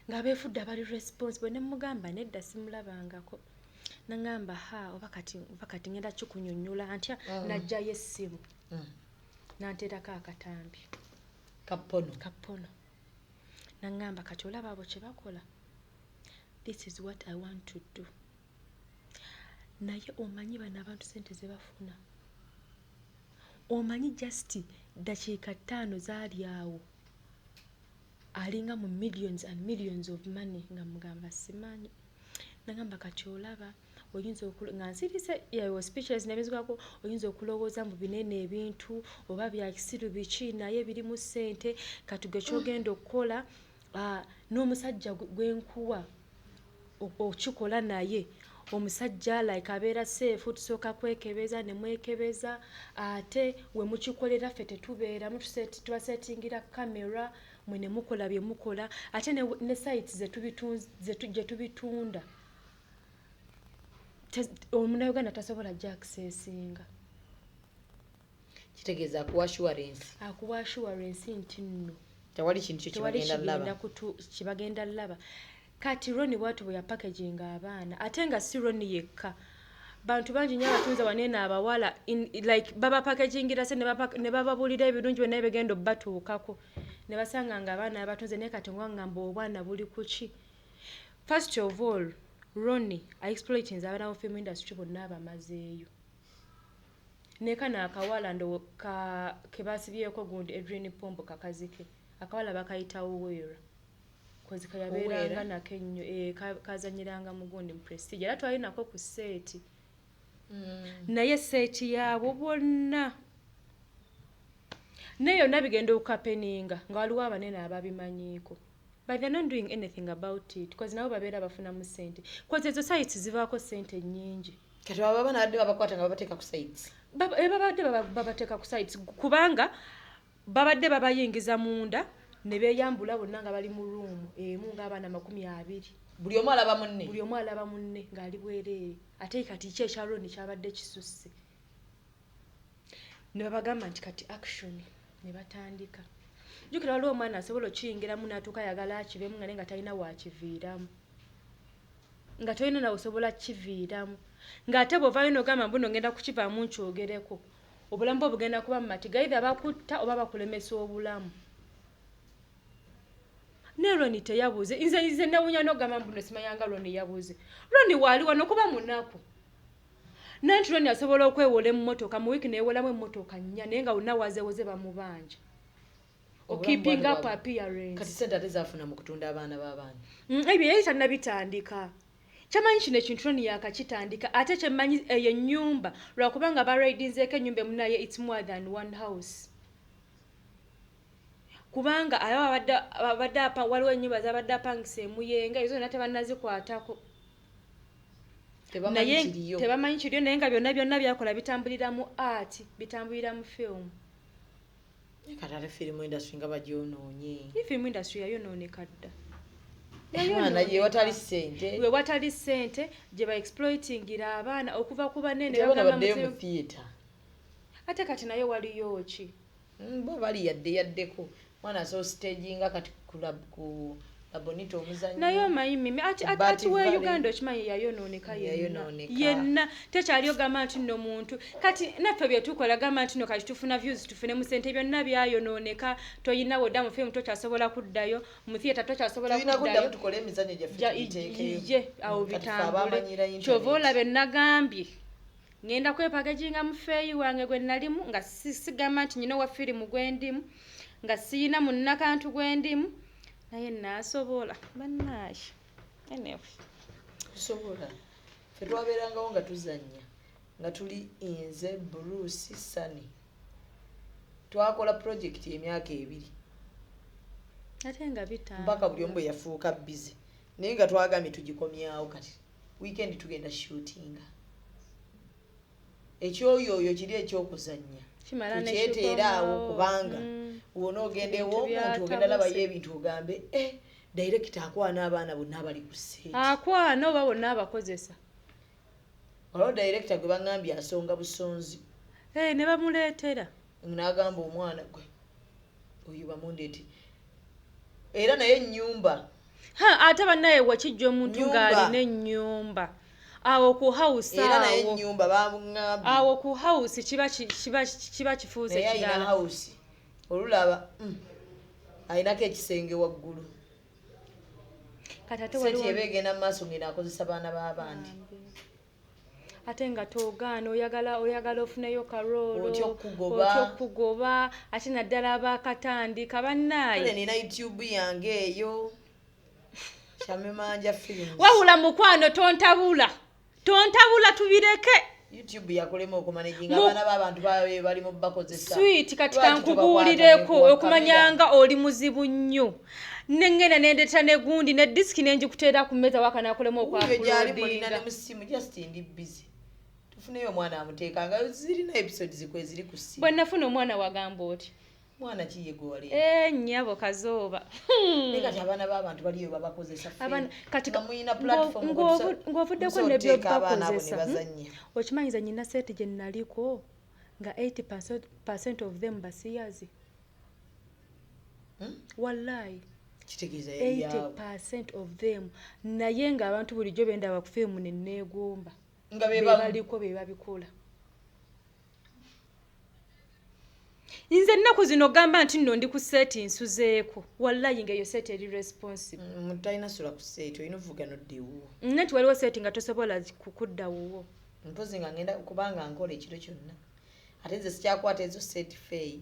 nga beefudde abali responsible. Nemugamba, "Nedda, simulabangako." Nagamba, "Ha, oba kati ngenda kikunyonnyola ntya?" Najjayo essimu, nanteerako akatambi. Ka porn. Ka porn. Nagamba, "Kati olaba abo kye bakola, this is what I want to do. Naye omanyi bano abantu sente ze bafuna? Omanyi just dakiika 5 zaali awo alinga mu millions and millions of money?" Nga mugamba, "Simanyi." Nagamba, "Kati olaba oyinza nga nsirise speeches nebizigwako, oyinza okulowooza mu binene ebintu oba bya kisiru biki, naye birimu ssente. Kati gwe kyogenda okukola, n'omusajja gwenkuwa okikola naye omusajja like abeera safe, tusooka kwekebeza ne mwekebeza, ate we mukikolera ffe tetubeeramu, tubasetingira kamera, mwe ne mukola bye mukola, ate ne sites gye tubitunda omunnayuganda tasobola gya accessinga." Kitegeeza akuwa assurance. Akuwa assurance nti nno tewali kintu kyo tewali kyebagenda kigenda laba. Kibagenda laba. Kati Roni bwatu bwe yapackaginga abaana, ate nga si Roni yekka, bantu bangi nnyo abatunza waneeno abawala like babapackagingira se ne bababuulira ebirungi byonna ebigenda obbatuukako, ne basanga nga abaana abatunze. Naye kati ngamba obwana buli ku ki? First of all, Roni aexploitinze abaana mu film industry bonna abamazeeyo. Ne kano akawala ndo ke basibyeko gundi, Edrine Pombo, kakazi ke akawala bakayitawo Weera. Kozi kayabeeranga Oweera. nako ennyo, kazanyiranga mugundi mu Prestige, era twali nako ku set. Naye set yaabwe bonna naye yonna bigenda okuhappeninga nga waliwo abanene ababimanyiiko, but they're not doing anything about it, because nabo babeera bafunamu sente, cause ezo sites zivaako sente nnyingi. Kati baba banadde babakwata nga babateeka ku sites? Babadde babateeka ku sites kubanga babadde babayingiza munda ne beeyambula bonna nga bali mu room emu ng'abaana 20. Buli omu alaba munne? Buli omu alaba munne ng'ali bwereere. Ate kati ki ekya Roni kyabadde kisusse, ne babagamba nti kati action, ne batandika. Jjukira waliwo omwana asobola okiyingiramu n'atuuka ayagala akivemu nga naye nga talina waakiviiramu, nga tolina nawe osobola kukiviiramu, ng'ate bw'ovaayo n'ogamba mbu no ngenda kukivaamu nkyogereko, obulamu bwo bugenda kuba mu matiga, either bakutta oba bakulemesa obulamu. Ne Roni teyabuze. Nze newunya n'ogamba mbu no simanyanga Roni yabuze. Roni waali wano kuba munaku, naye nti Roni asobola okwewola emmotoka mu wiiki, neewolamu emmotoka nnya, naye nga wonna wazewoze bamubanja. Okeeping up appearance. Kati sente ate zafuna mu kutunda abaana b'abaana? Ebyo yali tannabitandika. Kyamanyi kino ekintu Roni yakakitandika. Ate kyemmanyi, eyo ennyumba lwakubanga baraidinzeeko ennyumba emu, naye it's more than one house, kubanga aba abadde apa, waliwo ennyumba zabadde apangisa emuyenga, ezo zonna tebannazikwatako. Tebamanyi Naye kiriyo. Tebamanyi kiriyo, naye nga byonna byonna byakola bitambulira mu art, bitambulira mu film. Kati ate film industry nga bagyonoonye. Film industry yayonooneka dda. Abaana ye watali ssente. We watali ssente gye ba exploitingira abaana okuva ku banene. Abaana bagamba baddeyo mu theatre. Ate kati naye waliyo ki? Bo bali yadde yaddeko mwana asobola staginga kati ku Labonito omuzannyo. Naye omanyi mimi ati Ku Bat ati we Valley. Uganda okimanyi yayonooneka yenna. Yayonooneka. Yenna tekyali ogamba nti nno muntu kati naffe bye tukola gamba nti no kati tufuna views, tufunemu sente, byonna byayonooneka. Toyina wodda mu film, tokyasobola kuddayo mu theatre, tokyasobola Tulina kuddayo. kuddamu tukole emizannyo gyaffe, tugiteekeyo. Ye awo Kati ffe bitambule. abamanyira internet. Kyova olaba enagambye ngenda kwepackaginga mu feeyi wange gwe nalimu, nga sigamba nti nyina owa firimu gwe ndimu, nga siyina munnakantu gwe ndimu, naye naasobola bannaaye. Anyway. Tusobola. Ffe twabeerangawo nga tuzannya nga tuli nze, Bruce, Sani. Twakola project emyaka 2. Ate nga bitambula. Mpaka buli omu bwe yafuuka busy, naye nga twagambye tugikomyawo. Kati weekend tugenda shootinga ekyoyoyo kiri ekyokuzannya. Kimala ne Tukyeteera awo kikomawo. kubanga wona ogenda Ebintu ew'omuntu ogenda byatabuse. labayo ebintu ogambe, director akwana abaana bonna abali ku set. Akwana oba bonna abakozesa. Waliwo director gwe baŋŋambye asonga busonzi. Ne bamuleetera. N'agamba omwana gwe oyo bamundeete, era naye ennyumba. Ha, ate bannaye wakijja omuntu Nnyumba. ng'alina ennyumba awo ku house. Era naye Awo ennyumba bamuŋŋambye. Awo ku house kiba kifuuse Naye alina kirala. house olulaba, alinako ekisenge waggulu. Kati ate Set waliwo eba egenda mu maaso ngeno akozesa baana b'abandi. Ate nga togaana, oyagala ofuneyo karolo. Otya okugoba. Otya okugoba, ate naddala abakatandika Kale bannaaye. nina YouTube yange eyo, Shamimanja Films. Wabula mukwano, tontabula, tontabula, tubireke. YouTube yakulema okumanaginga Mu- abaana b'abantu babe bali mu bakozesa. Sweet, kati Lwaki kankubuulireko. tubakwata? Okumanyanga oli muzibu nnyo, nengenda nendeta negundi ne disk nenjikuteera ku mmeeza waka nakolemu. Oyo gyali mulina ne Okuuploadinga. mu ssimu, just ndi busy. Tufuneyo omwana amuteeka nga zirina episodes kwe ziri ku ssimu. Bwe nafuna omwana wagamba oti. Mwana kiye gwe waleeta? Nnyabo kazooba. Naye kati abaana b'abantu baliyo babakozesa ffe. Abaana kati Nga muyina platform ng'ovuddeko musobola oteeka abaana abo ne nebyobakozesa. bazannya. Okimanyiza nyina set gye naliko nga 80% of them basiyazi? Wallahi. Kitegeeza yali yaabwe. 80% of them, naye ng'abantu bulijjo bendaba ku firimu ne neegomba Nga be be bamu. baliko, be babikola. Nze ennaku zino gamba nti nno ndi ku set nsuzeeko, wallayi nga eyo set eri responsible. Omuntu talina sula ku set, olina ovuga nodda ewuwo. Nati waliwo set nga tosobola kukudda wuwo. Mpozi nga ngenda kubanga nkola ekiro kyonna, ate nze sikyakwata ezo set feeyi.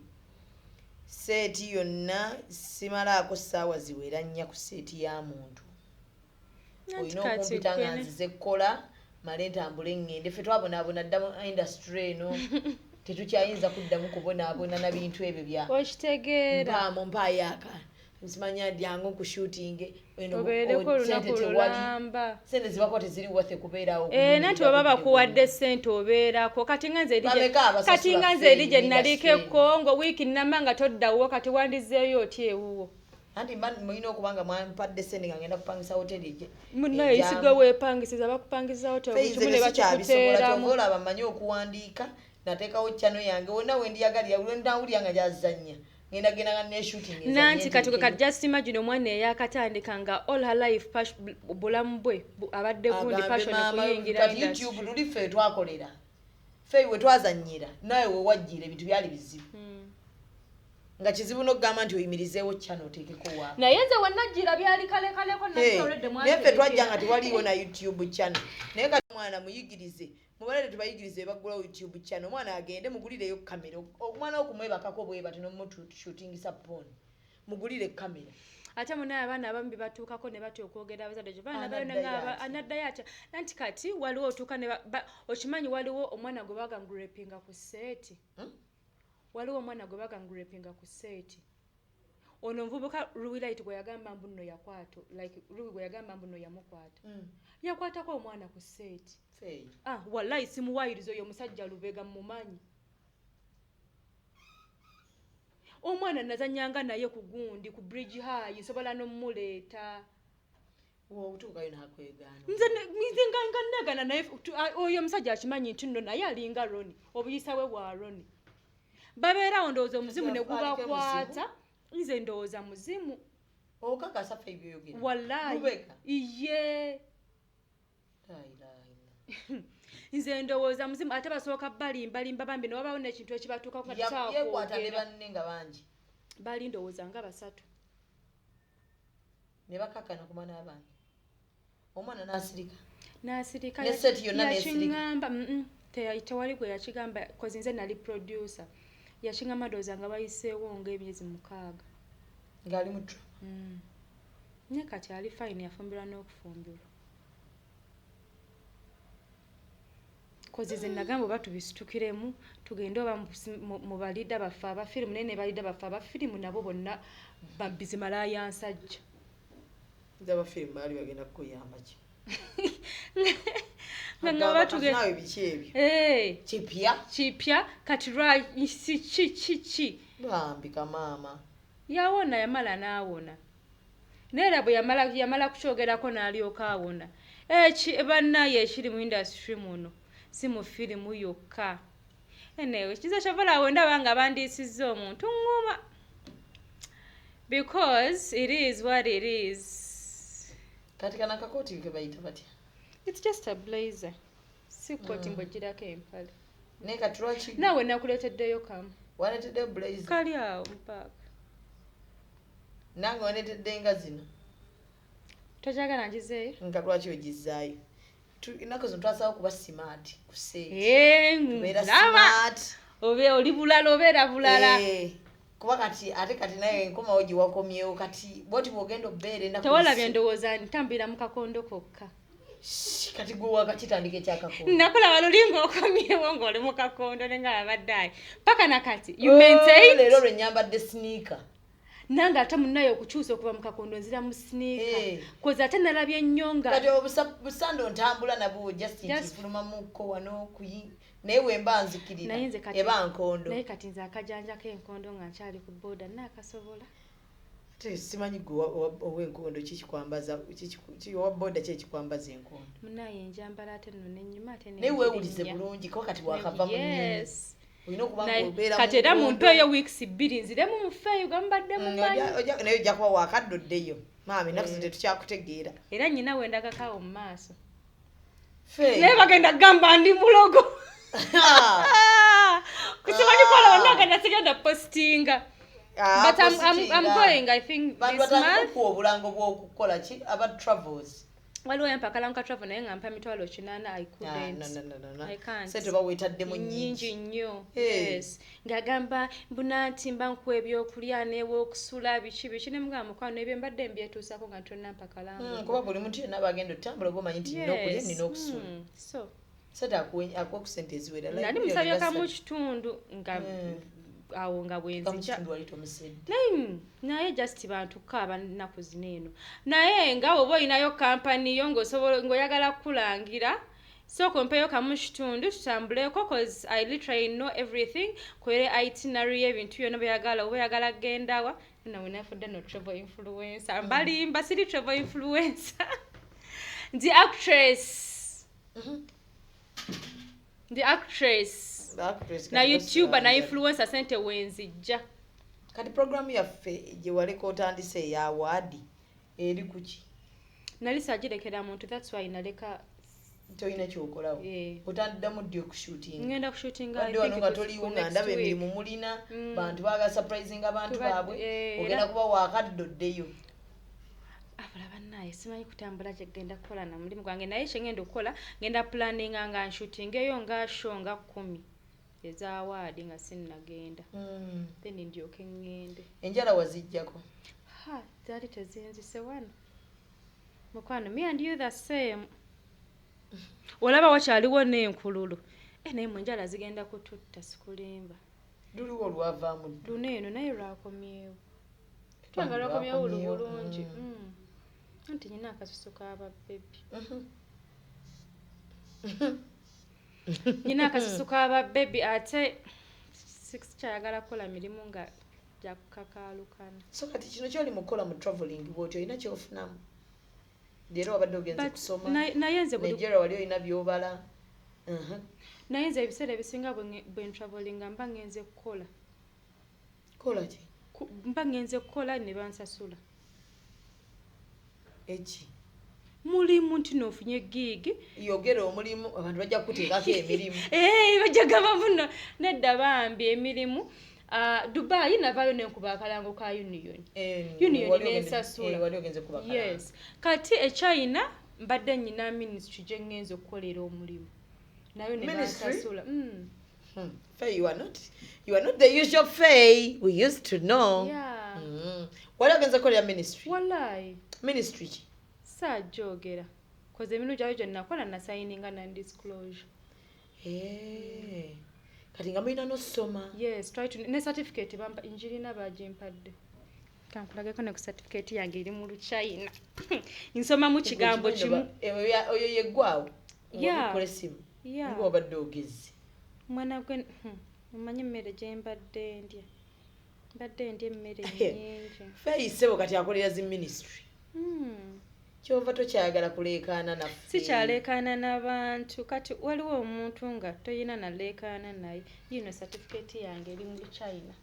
Set yonna simalaako ssaawa ziwera 4 ku set ya muntu. Anti Olina kati okumpita nga gwe nzize kukola, male ntambule ŋŋende. Ffe twabonaabona dda mu industry eno, tetukyayinza kuddamu kubonaabona na bintu ebyo bya Okitegeera. Mpaamu mpaayo akaana, nsimanya dyangu ku shooting eno. Obeereko sente olunaku tewali. lulamba. Sente zibako teziri waffe kubeerawo. Eh, nanti baba bakuwadde ssente obeerako. Kati nga nze eri Bameka abasasula kati nga nze fee eri gye mu naliko industry? e Congo wiiki nnamba nga toddawo, kati wandizeeyo otya ewuwo? Anti mba mulina okuba nga mwampadde ssente nga ngenda kupangisa hoteri Munnaye, ejjamu. isigwe weepangisiza, bakupangisiza hoteri Ffe buli kimu nze ne sikyabisobola. Kyova bakikuteeramu. olaba mmanyi okuwandiika, nateekawo channel yange wonna wendiyagalira, lwendawulira nga gyazannya ngenda genda nga neshooting. Nanti kati gwe kati just imagine omwana eyakatandika nga all her life bulamu bwe abadde gundi passion kuyingira Kati industry. YouTube luli ffe twakolera, ffe we twazannyira, naawe we wajjira ebintu byali bizibu, nga kizibu n'okugamba nti oyimirizeewo channel oteekeko waako. Naye nze wenajjira byali kalekaleko. Hey, naye ffe twajja nga tewaliiwo na YouTube channel. Naye kati omwana muyigirize, mubalere tubayigirize baggulawo YouTube channel. Omwana agende mugulireyo kamera, omwana okumwebakako bwe bati nomushootingisa porn, mugulire kamera. Ate munaye abaana abamu bebatuukako ne batya okwogera abazadde gye baana Anaddayo balina nga atya? Anaddayo atya? Nanti kati waliwo otuuka ne okimanyi waliwo omwana gwe bagangrapinga ku set. Waliwo omwana gwe bagangrapinga ku set. Ono omuvubuka Ruwi gwe yagamba mbu nno yakwata, like Ruwi gwe yagamba mbu nno yamukwata, yakwatako omwana ku set. Fey. Ah, wallahi simuwayiriza oyo omusajja Lubega mumanyi. Omwana nazanyanga naye ku gundi ku Bridge High, nsobola n'omuleeta. Otuukayo nakwegaana. Nze nga nagana naye oyo omusajja akimanyi nti nno naye alinga Roni, obuyisa bwe bwa Roni. Babeerawo ndowooza omuzimu ne Aliko gubakwata. Nze ndowooza muzimu. Okakasa ffe ebyoyogera? Wallahi. Lubega? Iye. La ilaha illallah. Nze ndowooza muzimu, ate basooka balimbalimba bambi ne wabaawo n'ekintu ekibatuukako nga tesobola Yeekwata ne kwogera. banne nga bangi. Baali ndowooza nga basatu. Ne bakakkana ku mwana w'abantu, omwana n'asirika. N'asirika. Ne set yonna n'esirika. Yakiŋŋamba, tewali gwe yakigamba 'cause nze nali producer. Yakiŋŋamba ndowooza nga bayiseewo ng'emyezi 6. Ng'ali mu trauma. Naye kati ali fine, yafumbirwa n'okufumbirwa. 'Cause nze nagamba oba tubisitukiremu tugende oba mu baleader baffe abafirimu, naye ne baleader baffe abafirimu nabo bonna babizimalaaya nsajja. Nze abafirimu baali bagenda kukuyamba ki? Nga Agamba nga kati naawe biki ebyo? Eh. Kipya? Kipya kati lwa si ki ki ki? Bambi kamaama. Yawona, yamala n'awona. Naye era bwe yamala kukyogerako n'alyoka awona. Eki bannaye ekiri mu industry muno si mu firimu yokka. Anyway, kiza kyavala awo ndaba nga bandiisizza omuntu ŋŋuma. Because it is what it is. Kati kano akakooti ke bayita batya? It's just a blazer. Si kooti mbw'ogirako empale. Naye kati lwaki Naawe nakuleeteddeyo kamu. Waleeteddeyo blazer? Kali awo mpaaka. Nange waleetedde nga zino. Tokyagala ngizeeyo? Nga lwaki ogizzaayo? Ennaku zino twasalawo kuba smart ku set. Eh, Tubeera ndaba. smart. Obe oli bulala, obeera bulala. Eh, kuba kati ate kati naye enkomawo gye wakomyewo, kati bwoti bw'ogenda obbeera ennaku Tewalabye ndowooza ntambulira mu kakondo kokka. Kati gwe wakakitandika ekyakakondo? Nakulaba luli ng'okomyewo ng'oli mu kakondo ne nga abadde ayi. Paka na kati you Oh, maintain. leero lwe nyambadde sneaker. Nange ate munnaye okukyusa okuva mu kakondo nzira mu sneaker. 'Cause ate nalabye nnyo nga Kati obusando ntambula nabwo just nti nfulumamuko wano kuyi, naye bwe mba nzikirira Naye nze kati eba nkondo. Naye kati nze akajanja k'enkondo nga nkyali ku boda naakasobola. Ate simanyi gwe ow'enkondo kikikwambaza, owa boda ki ekikwambaza enkondo? Munnaye njambala ate nno n'ennyuma ate Naye weewulize n'enjirinnya. bulungi kuba kati wakava mu nnyonyi. Yes. Olina okuba Naye ng'obeera kati mu era nkondo. mumpeeyo weeks 2 nziremu mufeeyo gambadde mumanyi. Naye ojja kuba wakadde oddeyo. Maama, ennaku zino tetukyakutegeera. Era nnyina wendagako mu maaso. Ffe. Naye bagenda kugamba ndi mulogo. Kusimanyi kola bannange sigenda postinga. Ah, But I'm postinga. going, I think Bantu this batandika month. okuwa obulango bw'okukola ki aba travels. Waliwo yampa akalango ka travel naye nga mpa 800,000. I couldn't. Ah, no, no, no, no, no. I can't. Sente oba weetaddemu nnyingi. Nnyingi nnyo. Hey. Yes, ng'agamba mbuna nti mba nkuwa ebyokulya newokusula, biki biki, ne mugamba, mukwano, ebyo mbadde mbyetuusako nga tonnampa kalango. Kuba buli muntu yenna aba agenda otambula oba omanyi nti nina okulya, nina okusula. So sente akuwa ku sente eziwera like nali million musabye nga kamu ssatu. Kitundu nga awo nga bwenzija. Kamukitundu wali tomusedde. Naye just bantu kaaba nnaku zino eno, naye nga bw'oba olinayo kampani yo ng'osobola ng'oyagala kukulangira, sooka ompeyo kamu kitundu tutambuleko, 'cause I literally know everything, kwere itinerary y'ebintu byonna byeyagala, oba oyagala kugendawa. Nawe nafudde no travel influencer. Mbalimba, siri travel influencer, ndi actress, ndi actress Actress, na kati youtuber na basi- influencer. Sente wenzijja. Kati programu yaffe gye waleka otandise eya award eri kuki? Nali sagirekera muntu, that's why naleka. Tolina kyokolawo? Eh. Otandiddamu ddi okushootinga? Ngenda kushootinga, I Badde wano think nga it was toliwo for nga next ndaba week. emirimu mulina bantu baagala surprising abantu baabwe. Ogenda kuba wakadde oddeyo. Abula bannaye, simanyi kutambula kyegenda kukola na mulimu gwange, naye kyengenda okukola, ngenda planninga nga nshootingeyo nga show nga 10 eza award nga sinnagenda, then ndyoke ŋŋende. Enjala wazijjako? Ha, zaali tezinzise wano, mukwano. Me and you the same. Olaba wakyaliwo n'enkululu. Eh, naye mu njala zigenda kututta, sikulimba. Luliwo olwavaamu ddi? Luno eno naye lwakomyewo, twanga lwakomyewo lu Lwakomyewo, bulungi. Anti nyina akasusu k'ababebi, nyina akasusu k'ababebi, ate sikyayagala kukola mirimu nga gyakukakaalukana. So kati kino kyoli mukukola mu traveling bwoti, olina kyofunamu leero? Wabadde ogenze But kusoma. Naye nze Nigeria wali olina byobala. Naye nze ebiseera ebisinga bwe ntravelinga mba ngenze kukola. Kola ki? Mba ngenze kukola ne bansasula. Eki? Mulimu nti noofunye gig. Yogera omulimu, abantu bajja kukuteekako emirimu. Eh, bajja gamba muno nedda bambi emirimu. Ah, Dubai navaayo nenkuba akalango ka Union. Union wali nensasula. Wali ogenze kuba akalango. Yes, kati e China mbadde nyina ministry gye ngenze okukolera omulimu, nayo ne Ministry? bansasula. Faye, you are not the usual Faye we used to know. Yeah. Wali ogenze kukolera ministry? Wallahi. Ministry ki? Saajogera koze emirimu gyayo gye nakola nasayininga non disclosure. Eh, kati nga mulina n'osoma? Yes, try to ne certificate bampa njirina, bagimpadde. Kankulageko ne ku certificate yange eri mu Luchina, nsomamu kigambo kimu. Oyo yeggwawo? Yeah. Obikola essimu? Yeah. Nga obadde ogezi. Mwana gwe, omanyi emmere gye mbadde ndya, mbadde ndya emmere nnyingi. Faye ssebo kati akolera zi ministry. Kyova tokyayagala kuleekaana naffe. Sikyaleekaana n'abantu. Kati waliwo omuntu nga toyina naleekaana naye. Yino certificate yange eri mu Luchina.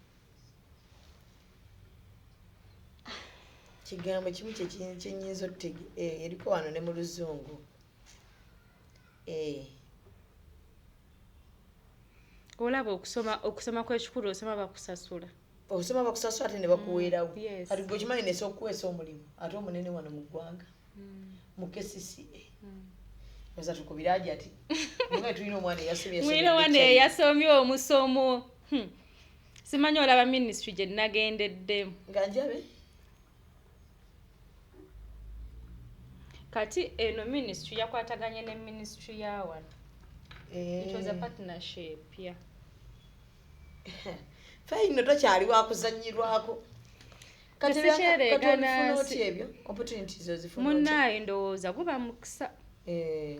Kigambo kimu kyenyinza otutege eriko wano ne mu Luzungu. Eh, Olaba okusoma kw'ekikulu, osoma bakusasula. Osoma bakusasula ate ne bakuweerawo. Yes. Kati gwe okimanyi nese okuweesa omulimu ate omunene wano mu ggwanga mu KCCA, oza tukubiraji ati nga tulina omwana eyasomye. Mwina wana eyasomye omusomo. Simanyi olaba ministry gye nagendeddemu. Nga njabe. Kati eno ministry yakwataganye ne ministry ya wano. It was a partnership, yeah. Faye nno tokyali wakuzanyirwako. Kati Tesikyereegana kati olifuna otya ebyo, opportunities ozifuna otya? Munnaaye, ndowooza guba mukisa,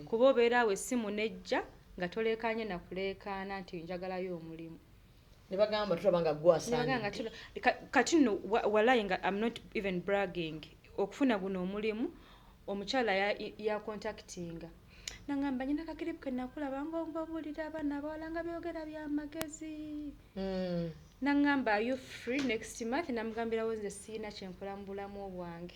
kuba obeera awo essimu nejja nga toleekaanye nakuleekaana nti njagalayo omulimu. Ne bagamba tulaba nga Nebagamba gwasaanidde. Kati nno wallahi nga I'm not even bragging, okufuna guno omulimu, omukyala yacontactinga nangamba, nyina kakiripu ke nakulaba ngaobuulira abaana abawala nga byogera byamagezi. Nangamba, "Are you free next month?" Namugambirawo, nze siina kyenkola mu bulamu bwange.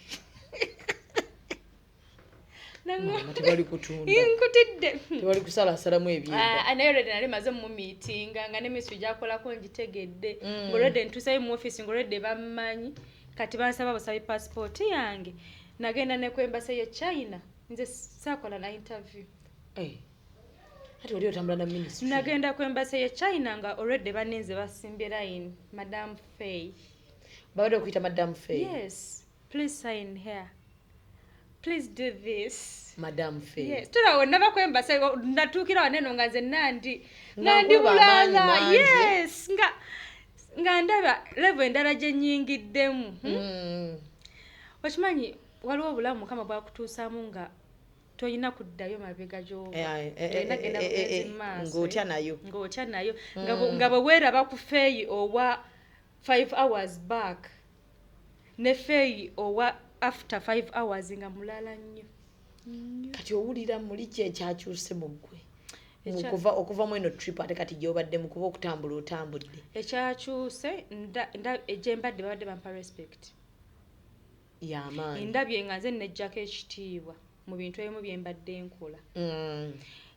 Maama, tebali kutunda. Nkutidde. Tebali kusalasalamu ebyenda. Ah, naye already nali maze mumiitinga nga ne ministry gyakolako ngitegedde. Ng'already ntuusayo mu office, ng'already bammanyi. Kati bansaba busabi passport yange, nagenda ne ku embassy ye China. Nze saakola na interview. Eh. Ati wali otambula na ministry. Nagenda ku embassy ye China nga already banenze basimbye line, Madam Faye. Babadde okuyita Madam Faye? Yes, please sign here, please do this. Madam Faye. Yes, tula nava ku embassy, natuukira waneno nga nze nandi nga nga ndi nkuba amaanyi bulala. mangi. Yes, nga ndaba level endala gye nnyingiddemu, Okimanyi waliwo obulamu Mukama bwakutuusaamu nga tolina kuddayo mabega gy'ova. Tolina genda bugenzi mu maaso, Ng'otya eh. nayo. Ng'otya nayo. Nga bwe weeraba ku Feeyi owa 5 hours back ne Feeyi owa after 5 hours nga mulala nnyo. Kati owulira muli ki ekyakyuse mu ggwe? Okuva mu eno trip ate kati gy'obadde mu kuba okutambula otambudde. Ekyakyuse gye mbadde babadde bampa respect. Y'amaanyi. Ndabye nga nze nejjako ekitiibwa mu bintu ebimu bye mbadde nkola.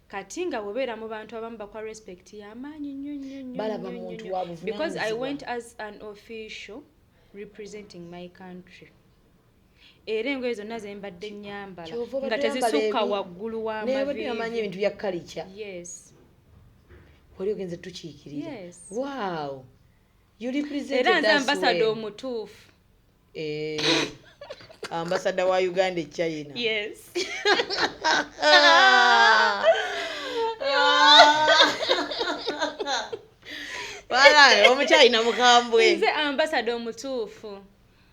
Kati nga bw'obeera mu bantu abamu bakuwa respect y'amaanyi nnyo nnyo nnyo Balaba nnyo muntu nnyo. wa Because I buvunaanyizibwa. went as an official representing my country. Era engoye zonna ze mbadde nnyambala Ky'ova nga obadde oyambala tezisukka waggulu wa Naye obadde omanyi maviivi. ebintu bya culture. Yes. Wali ogenze tukiikirira. Yes. Wow. You represented Era nze us ambassador well. omutuufu. Ambassador wa Uganda e China. Yes. Wala, omuchina mukambwe. Nze ambassador omutuufu.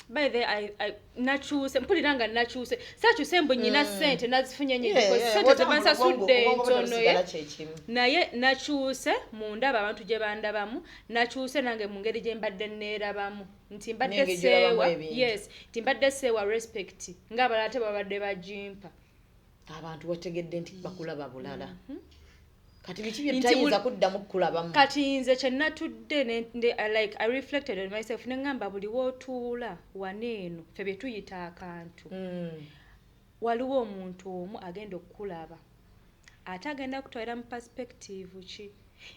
By the way, nakyuse, mpulira nga nakyuse. Saakyuse mbu nnyina ssente nazifunye nnyo because ssente zebansasudde Obwongo ntono busigala ye. kyekimu. Naye nakyuse mu ndaba abantu gye bandabamu, nakyuse nange mu ngeri gye mbadde neerabamu. Nti mbadde N'engeri gy'olabamu seewa, ebintu. yes, nti mbadde seewa respect ng'abalala ate babadde bagimpa. Abantu wategedde nti bakulaba bulala. Kati biki bye Nti tutayinza kuddamu kukulabamu? Kati nze kye natudde like I reflected on myself ne ŋŋamba buli w'otuula wano eno ffe bye tuyita akantu. Waliwo omuntu omu agenda okukulaba ate agenda kutwalira mu perspective ki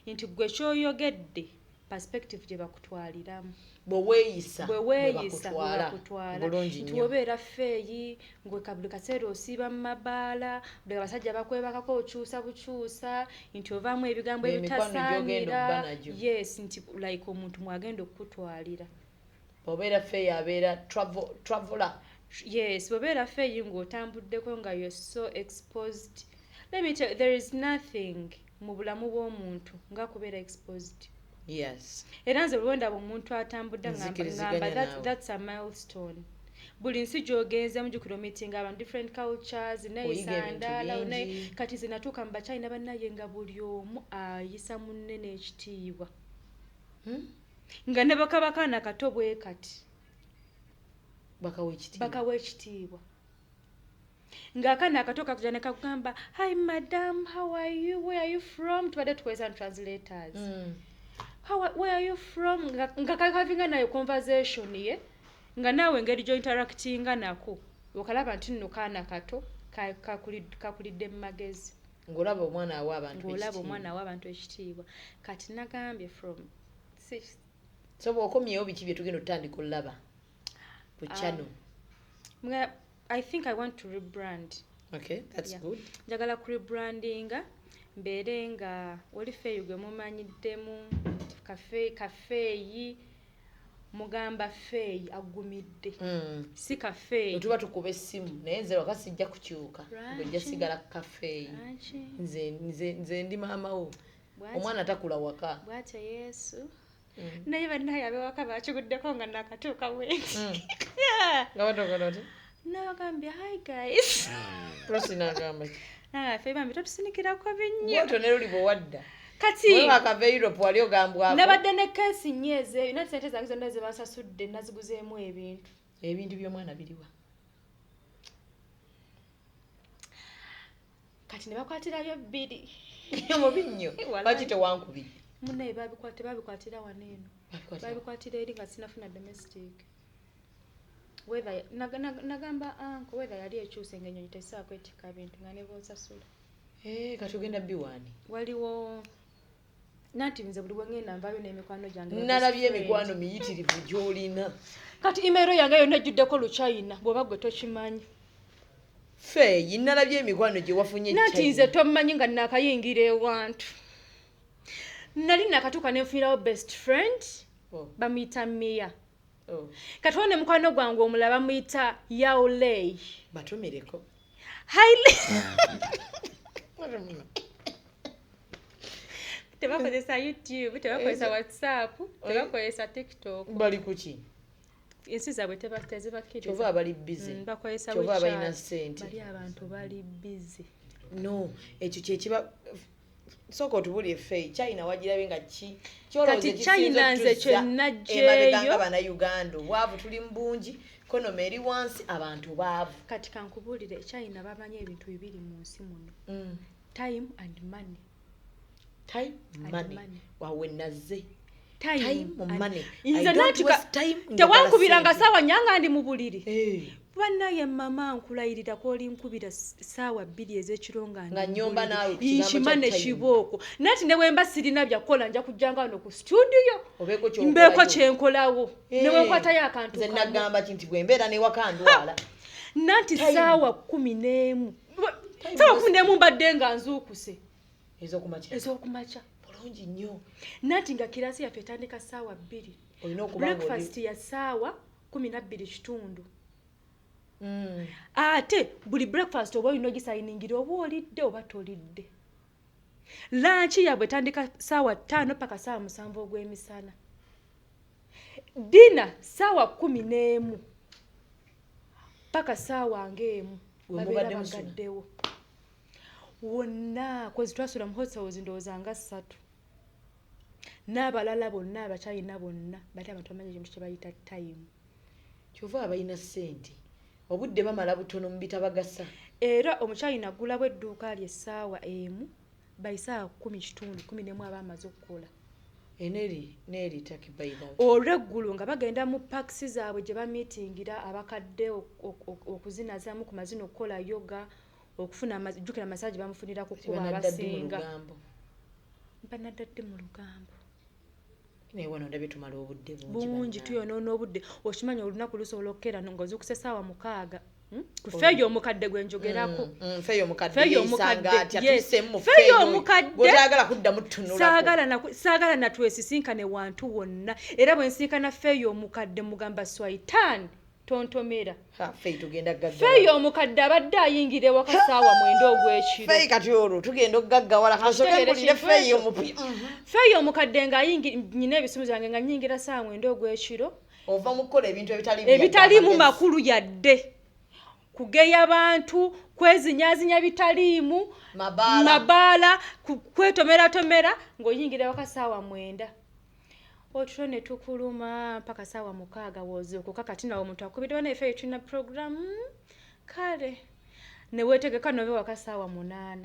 nti gwe ky'oyogedde perspective gye bakutwaliramu. Bwe weeyisa, Bwe weeyisa, bwe bakutwala. bwe bakutwala. Bulungi Nti nnyo. bw'obeera feeyi ngwe buli kaseera osiiba mu mabaala, buli abasajja bakwebakako okyusa bukyusa, nti ovaamu ebigambo Emikwano gy'ogenda ebitasaanira. okuba nagyo. Yes, nti like omuntu mwagenda okukutwalira. Bw'obeera feeyi abeera traveler. Yes, bw'obeera feeyi ng'otambuddeko nga you're so exposed. Let me tell you, there is nothing mu bulamu bw'omuntu nga kubeera exposed. Yes. Era nze bwe ndaba omuntu atambudde Nzikiriziganya ngamba naawe. that's a milestone. Buli nsi gy'ogenzeemu jjukira omeetinga abantu different cultures, neeyisa Oyiga ebintu ndala, bingi. kati nze natuuka mu Bachina bannaye nga buli omu ayisa munne n'ekitiibwa. Nga ne bakaba kaana kato bwe kati. Bakawa ekitiibwa. Bakawa ekitiibwa. Ng'akaana akato kakujja ne kakugamba, hi madam, how are you, where are you from? Tubadde tukozesa translators. Where are you from? Nga kavinga nayo conversation ye, nga naawe engeri gy'ointeractinga nako, okalaba nti nno kaana kato kakulidde mu magezi. Ng'olaba omwana awa abantu Ng'olaba ekitiibwa. omwana awa abantu ekitiibwa. Kati nagambye from six. So bw'okomyewo biki bye tugenda otandika olaba ku channel? I think I want to rebrand. Okay, that's Yeah. good. Njagala ku rebrandinga mbeere nga oli feeyi gwe mumanyiddemu, kafeeyi mugamba feeyi agumidde. Si kafeeyi. Bwe tuba tukuba essimu naye nze waka sijja kukyuka. Lwaki? Ng'ojja sigala ku kafeeyi. Lwaki? Nze ndi maama wo. Bw'atyo. Omwana takula waka. Bw'atyo Yesu. Naye bannaye ab'ewaka baakiguddeko nga nakatuuka bwenti. Nga batokola oti? Nabagambye, hi guys. Prossy n'agamba ki? Nange ffe bambi totusinikirako binnyo. Bw'otyo ne luli bwe wadda. Kati Bwe wakava e Europe wali ogambwako. Nabadde ne keesi nnyo ezeeyo, naye ssente zange zonna ze bansasudde naziguzeemu ebintu. Ebintu by'omwana biriwa? Kati ne bakwatirayo bbiri. Mubi nnyo. Walayi. Lwaki tewankubidde? Munnaye babikwatira wano eno. Babikwatira? Babikwatira eri nga sinafuna domestic. Weather nagamba uncle weather yali ekyuse ng'ennyonyi tesobola kwetikka bintu nga ne bonsasula. Kati ogenda biwaani? Waliwo nanti nze buli bwe ngenda nvaayo n'emikwano gyange ba Nalabye best friend. emikwano miyitirivu gy'olina. Kati email yange yonna ejjuddeko Luchina bw'oba gwe tokimanyi. Feeyi nalabye emikwano gye wafunye. Nanti nze tommanyi nga nakayingira ewantu, nali nakatuuka nenfunirawo best friend. Bamuyita Mia. Kati ne mukwano gwange omulala bamuyita Yaulei. Batumireko. Haile tebakozesa YouTube, tebakozesa WhatsApp, tebakozesa TikTok. Bali kuki? Ensi zaabwe tezibakkiriza. Kyova bali busy. Bakozesa Kyova WeChat. balina ssente. Bali abantu bali busy. No, ekyo kyekiba. Sooka otubulire, Feeyi, China wagirabye nga ki? Kati China nze kye naggyeyo- Emabega nga Bannayuganda obwavu tuli mu bungi, economy eri wansi, abantu baavu. Kati kankubuulire, China bamanyi ebintu bibiri mu nsi muno: time and money. Time, And money. money. Wawe nazze. Time Time, and- money. I Nze don't nanti waste time, njagala tewankubiranga ssente. saawa nyanga ndi mu buliri. Bannaye mama, nkulayirira kwoli nkubira 2:00 ez'ekiro nga ndi Nga mu nnyomba buliri. naawe ku kigambo Nkima kya ne time. kibooko nati ne bwe mba sirina byakukola, nja kujjanga wano ku studio Obeeko ky'okolayo. mbeeko kyenkolawo ne bwenkwatayo akantu Nze kamu. nagamba ki nti bwe mbeera newaka ndwala. Nanti Time. 11:00, 11:00 mbadde nga nzuukuse. Ez'okumakya. Ez'okumakya. Bulungi nnyo. Nanti nga kirasi yaffe etandika 2:00. Olina okuba nga oli- Breakfast ya 12:15. Ate buli breakfast oba olina ogisayiningira, oba olidde oba tolidde. Lunch yaabwe etandika 5:00 paka 7:00 ogw'emisana. Dinner 11:00 paka 1:00. We Babeera mubadde musula? bagaddewo wonna, kozi twasula mu hotels ndowooza nga ssatu n'abalala bonna abakyalina bonna bali abantu bamanyi ekintu kye bayita time. Kyova abalina ssente obudde bamala butono mu bitabagasa. Era omukyalina aggulawo edduuka lye 1:00, by 10:15, 11:00 aba amaze okukola. Eneri neeri taki by the way. Olweggulo nga bagenda mu parks zaabwe gye bamiitingira abakadde okuzinazaamu ku mazina, okukola yoga, okufuna jjukira massage bamufunira ku kkubo. Banadda ddi mu Abasinga lugambo? Banadda ddi mu lugambo? Naye wano ndabye tumala obudde bungi. Bungi, tuyonoona obudde. Okimanyi olunaku lusobola okukeera ng'ozuukuse 6:00, Ku Feeyo omukadde gwe njogerako. Feeyo omukadde Feeyo yeesanga omukadde, atya? yes. Tuyiseemu mu Feeyo Feeyo oyo. omukadde. Gw'otoyagala kuddamu tunulako. Saagala natwesisinkane wantu wonna, era bwe nsinkana Feeyo omukadde mugamba, "Swaitan, tontomera." Ha, Feeyi tugenda gaggawala. Feeyo omukadde abadde ayingira ewaka 9:00 ogw'ekiro. Feeyi kati olwo tugenda okugaggawala, kansooke Okitegeera mpulire ekintu Feeyi ekyo? omupya. Feeyo omukadde ng'ayingira, nyina ebisimu zange nga nnyingira 9:00 ogw'ekiro. Ova mu kukola ebintu ebitali Ebitaliimu makulu, yadde kugeya bantu, kwezinyazinya bitaliimu. Mabaala. Mabaala, kwetomeratomera, ng'oyingira waka 9:00, otulo ne tukuluma mpaka 6:00 woozuukuka. Kati nawe omuntu akubidde, "Bana efe tulina programu." Kale ne weetegeka nobe waka 8:00,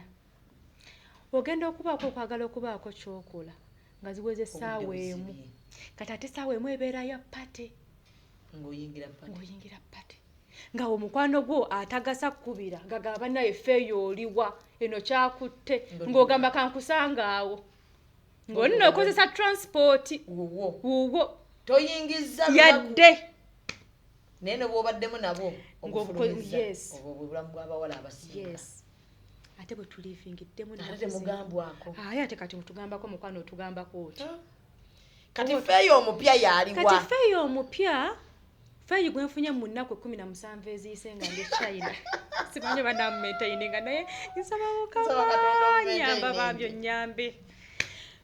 ogenda okubaako okwagala okubaako kyokola nga ziweze 1:00. Kati ate 1:00 ebeera ya party. Ng'oyingira party. Ng'oyingira party nga omukwano gwo atagasa kkubira nga gaba, "Naye feeyo oliwa? Eno kyakutte." Ng'ogamba, "Kankusanga awo." Ng'oli nookozesa transport wuwo. Wuwo. Toyingiza lunaku. Yadde. Naye ne bw'obaddemu nabo obufulumiza. Yes. Obwo bwe bulamu bw'abawala abasinga. Yes, ate bwe tulivingiddemu. Ate temugambwako. Aye ate kati mutugambako, mukwano, otugambako oti? Kati Feeyo omupya yaliwa? Kati Feeyo omupya, Feeyi gwe nfunye mu nnaku 17 eziyise nga ndi China, simanyi oba namumaintaininga, naye nsaba Nsaba Katonda Mukama omumaintaininge. nyamba, bambi onnyambe.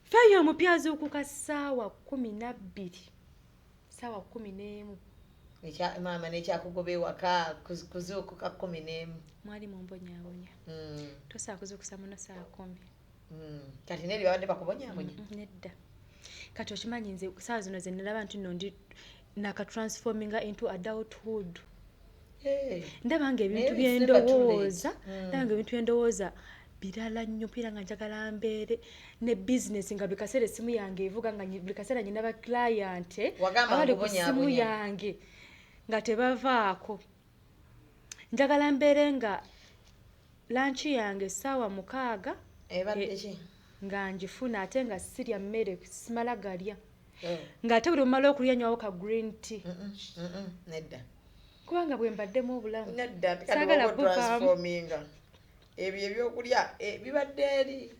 Feeyi omupya azuukuka 12:00, 11:00. Maama nekyakugoba ewaka kuzuukuka 11. Mwali mumbonyaabonya. Tosobola kuzuukusa muno 10:00. Kati neri babadde bakubonyaabonya? Nedda. Kati okimanyi nze saawa zino ze nalaba nti nno ndi nakatransforminga into adulthood. Ndaba nga ebintu Naye it's never too late. byendowooza, ndaba nga ebintu byendowooza birala nnyo. Mpira nga njagala mbeere ne bizinesi, nga buli kaseera essimu yange evuga, nga buli kaseera nyina ba client Wagamba abali ku ssimu nkubonyaabonya. yange nga tebavaako. Njagala mbeere nga lunch yange 6:00 Ebadde ki? nga ngifuna, ate nga sirya mmere simala galya, ng'ate buli omala okulya nywawo ka green tea. Nedda. Kubanga bwe mbaddemu obulamu. Nedda, kati Saagala oba buvaamu. transforminga ebyo ebyokulya bibadde eri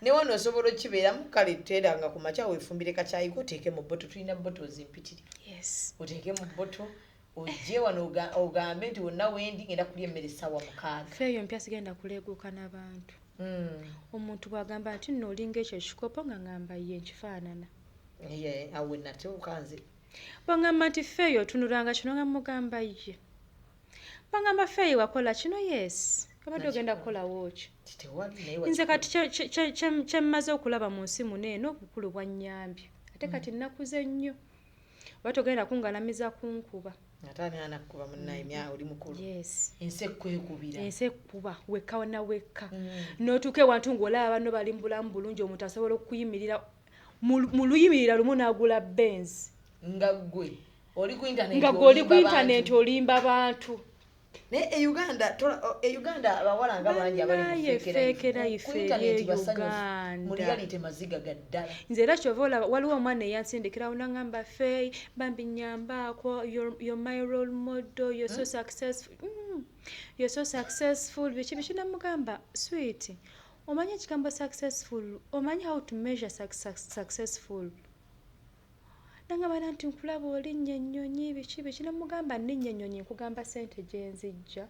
ne wano osobola okibeeramu. Kale teranga ku makya weefumbire kakyayiko, oteeke mu bottle. Tulina bottles mpitiri. Oteeke mu bottle, ojje wano ogambe nti wonna wendi ngenda kulya emmere essaawa 6. Feeyo mpya, sigenda kuleeguuka n'abantu. Omuntu bw'agamba nti nno olinga ekyo ekikopo, nga ngamba ye nkifaanana. Ye, awo natuuka nze. Bw'angamba nti feeyo otunulanga kino, nga mugamba ye. Bw'angamba feeyo wakola kino, yes, obadde ogenda kukolawo ki? Tewali naye. Nze kati kye mmaze okulaba mu nsi muno eno, obukulu bwannyambye, ate kati nnakuze nnyo, oba togenda kungalamiza kunkuba. Ate ani anakuba munnaye? Oli mukulu. Yes. Ensi ekwekubira. Ensi ekkuba wekka na wekka, n'otuuka ewantu ng'olaba banno bali mu bulamu bulungi. Omuntu asobola okuyimirira mu luyimirira lumu n'agula Benz. Nga ggwe oli ku internet. Nga gwe oli ku olimba internet bantu. Olimba bantu. Naye e Uganda e Uganda abawala nga bangi abali mu Bannaye, fake fake life. life Ku internet eri basanyufu. Uganda. Mu reality maziga ga ddala. Nze era kyova olaba waliwo omwana eyansindikirawo nangamba, "Fey, bambi nyambaako, you're my role model, you're so successful, you're so successful," biki biki. Namugamba, "Sweet, omanyi ekigambo successful? Omanyi how to measure successful?" Nangamba nti, "Nkulaba olinnya ennyonyi," biki biki. Namugamba, "Nninnya ennyonyi nkugamba sente gyenzijja,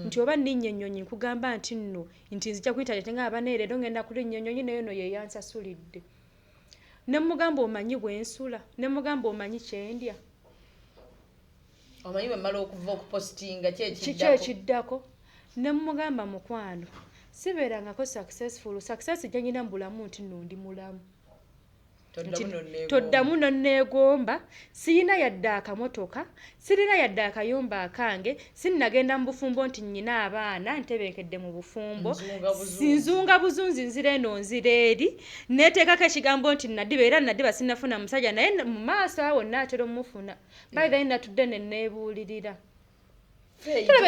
nti oba nninnya ennyonyi nkugamba nti nno nti nzija ku internet nga abaneera leero ngenda kulinnya ennyonyi, naye no yeyansasulidde." Ne mugamba, "Omanyi bwensula?" Ne mugamba, "Omanyi kyendya?" Omanyi bwe mmala okuva okupositinga Kiki kyekiddako? Ekiddako. Ne mugamba, "Mukwano, sibeerangako successful. Success gyenyina mu bulamu nti nno ndi mulamu." Toddamu nonneegomba. Toddamu nonneegomba. Siyina yadde akamotoka, sirina yadde akayumba akange, sinnagenda mu bufumbo nti nnyina abaana ntebenkedde mu bufumbo. Nzunga buzunzi. Nzunga buzunzi, nzira eno nzira eri, neteekako ekigambo nti nadiba era nadiba, sinnafuna musajja, naye mu maaso awo naatera omufuna. By the way, natudde ne neebuulirira. Tulaba